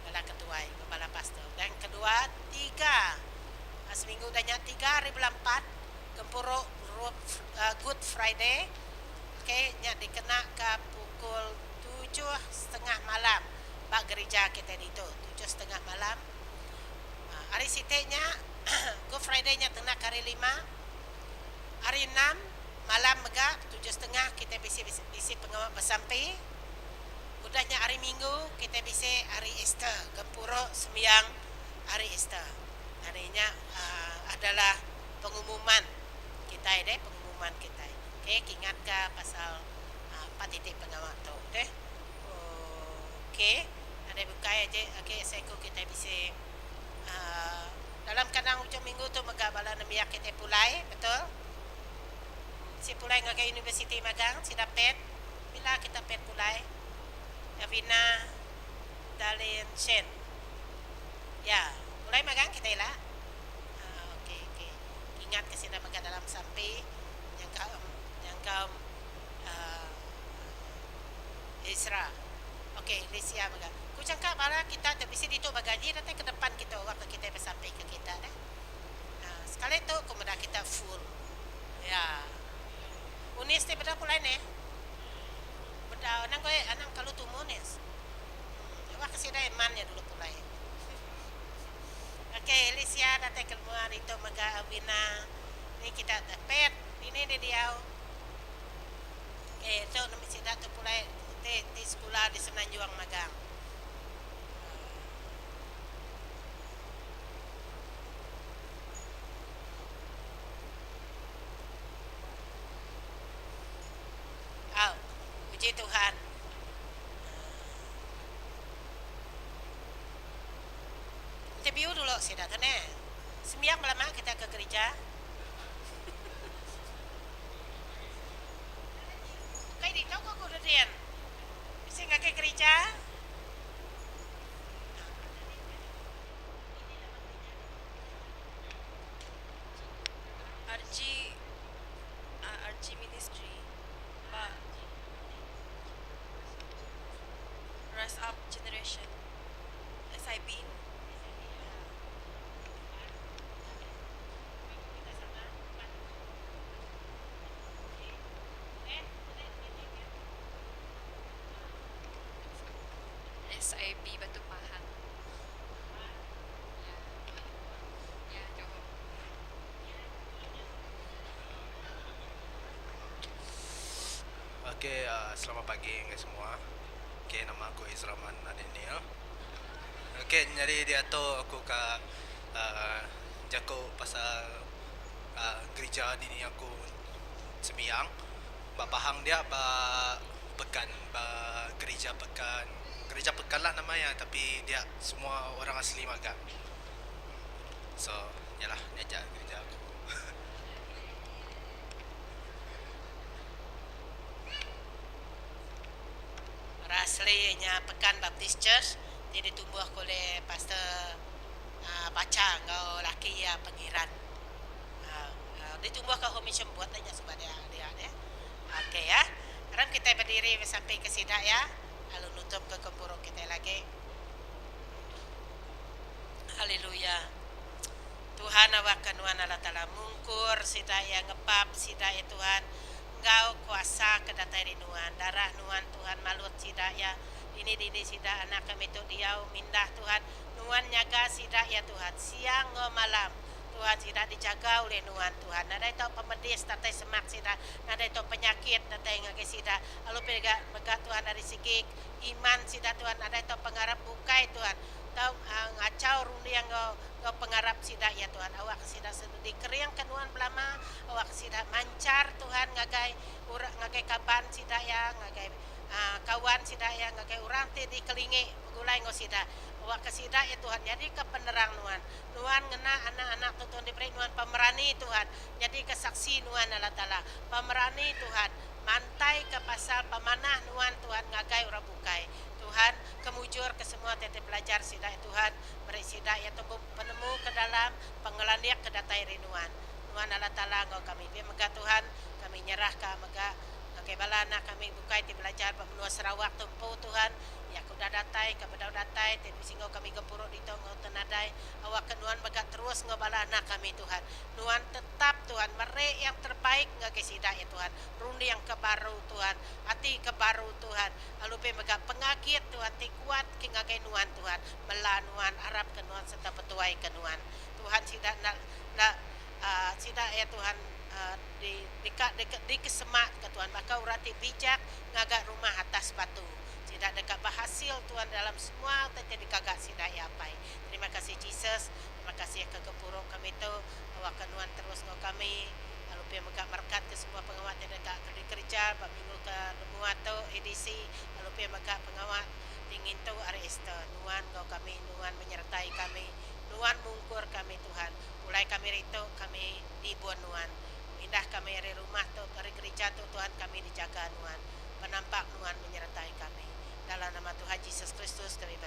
bala ketuai enggau bala pastor. Dan kedua tiga seminggu udah nya tiga hari bulan empat gempuru Good Friday okay nya dikena ka pukul 7:30 malam ba gerija kitai ditu. 7:30 malam. Hari siti nya Good Friday nya kena ke hari lima. Hari enam malam mega 7:30 kitai bisi bisi pengawa besampi. Udah nya hari minggu kitai bisi hari Easter, gempuru sembiang hari Easter. Hari nya adalah pengumuman kitai deh, pengumuman kitai. Okey, kingatka pasal Empat iti pengawa tu deh. Ok nadai bukai aja agi seiku kitai bisi uhh dalam kandang ujung minggu tu mega bala nembiak kitai pulai betul. Bisi pulai ngagai universiti magang sida pet bila kita pet pulai Davina Darlene Shen ya pulai magang kitai ila uhh ok ok ingat ke sida mega dalam sampi nyangka nyangka Ezra. Ok, Licia mega. Ku changka bala kita ti bisi ditu ba gaji datai ke depan kitu wak ke kitai besampi ke kita deh. Sekali tu ku meda kita full. Ya. Unis ti beda pulai neh. Beda anang goi anang kalu tumu nis. Hmm wak ke sida iman nya dulu pulai. Ok, Licia datai ke menua ditu mega Alvina. Ni kita pet dini deh diau. Okey, tu nembi sida tu pulai ti ti sekula di Semenanjung magang. Au, puji Tuhan. dulu sida tu neh. Sembiang belama kita ke gerija. Ukai ditu ko ku Dudin. Bisi ngagai gerija. RG RG Ministry ba Rise Up Generation SIB nya. SIB Batu Pahat. Ya. Ya, Johor. Okay, selamat pagi ngagai semua. Okay, nama aku Ezraman Daniel. Okay, nyadi diatu aku ka uhh jaku pasal uhh gerija dini aku sembiang. Ba Pahang dia ba pekan ba gerija pekan, gerija pekan lah nama iya tapi dia semua orang asli magang. So nya lah nya aja gerija aku. Orang asli nya Pekan Baptist Church ti ditumbuhka oleh Pastor Bacha enggau laki iya Pengiran. Ditumbuhka Home Mission Board nya suba dia dia deh. Okey ya. Aram kitai bediri besampi ke sida ya lalu nutupka gempuru kitai lagi. Haleluya. Tuhan awakka nuan Allah Taala mungkur sida iya ngepap sida iya Tuhan enggau kuasa ke datai ari nuan. Darah nuan Tuhan malut sida iya dini-dini sida anak kami tu diau mindah Tuhan. Nuan nyaga sida iya Tuhan siang enggau malam. Tuhan sida dijaga ulih nuan Tuhan. Nadai tau pemedis datai semak sida, nadai tau penyakit datai ngagai sida. Lalu pia mega Tuhan ari segi iman sida Tuhan nadai tau pengarap bukai Tuhan tau ngachau runding enggau enggau pengarap sida iya Tuhan. Awakka sida dikeringka nuan belama, awakka sida manchar Tuhan ngagai orang ngagai kaban sida iya, ngagai uhh kawan sida iya, ngagai orang ti dikelingi begulai enggau sida. Awakka sida iya Tuhan nyadika penerang nuan. Nuan ngena anak-anak tu Tuhan diberi nuan pemerani Tuhan nyadika saksi nuan Allah Taala. Pemerani Tuhan mantaika pasal pemanah nuan Tuhan ngagai orang bukai. Tuhan ke mujur ke semua ti ti belajar sida Tuhan meri sida iya tumbuh penemu ke dalam pengelandik ke datai ari nuan. Nuan Allah Taala enggau kami. Pia mega Tuhan kami nyerah ka mega ngagai bala anak kami bukai ti belajar ba menua Sarawak tu empu Tuhan iya ke udah datai ke bedau datai ti bisi enggau kami gempuru ditu enggau te nadai awak ke nuan mega terus enggau bala anak kami Tuhan. Nuan tetap Tuhan meri yang terbaik ngagai sida iya Tuhan. Runding ke baru Tuhan, ati ke baru Tuhan. Lalu pia mega pengagit Tuhan ti kuat ke ngagai nuan Tuhan, mela nuan, arap ke nuan sereta betuai ke nuan. Tuhan sida enda enda uhh sida iya Tuhan uhh di deka deka dikesemak ke Tuhan baka orang ti bijak ngaga rumah atas batu. Sida deka behasil Tuhan dalam semua utai ti digaga sida iya Apai. Terima kasih Jesus, terima kasih ke gempuru kami tu awakka nuan terus enggau kami. Lalu pia mega merekat ke semua pengawa ti deka dikereja ba minggu ke nemua tu, edisi, lalu pia mega pengawa ti ngintu Hari Easter. Nuan enggau kami, nuan menyertai kami, nuan mungkur kami Tuhan. Pulai kami ritu, kami diibun nuan. Mindah kami ari rumah tu, ari gerija tu Tuhan kami dijaga nuan. Penampak nuan menyertai kami. Dalam nama Tuhan Jesus Kristus kami besampi.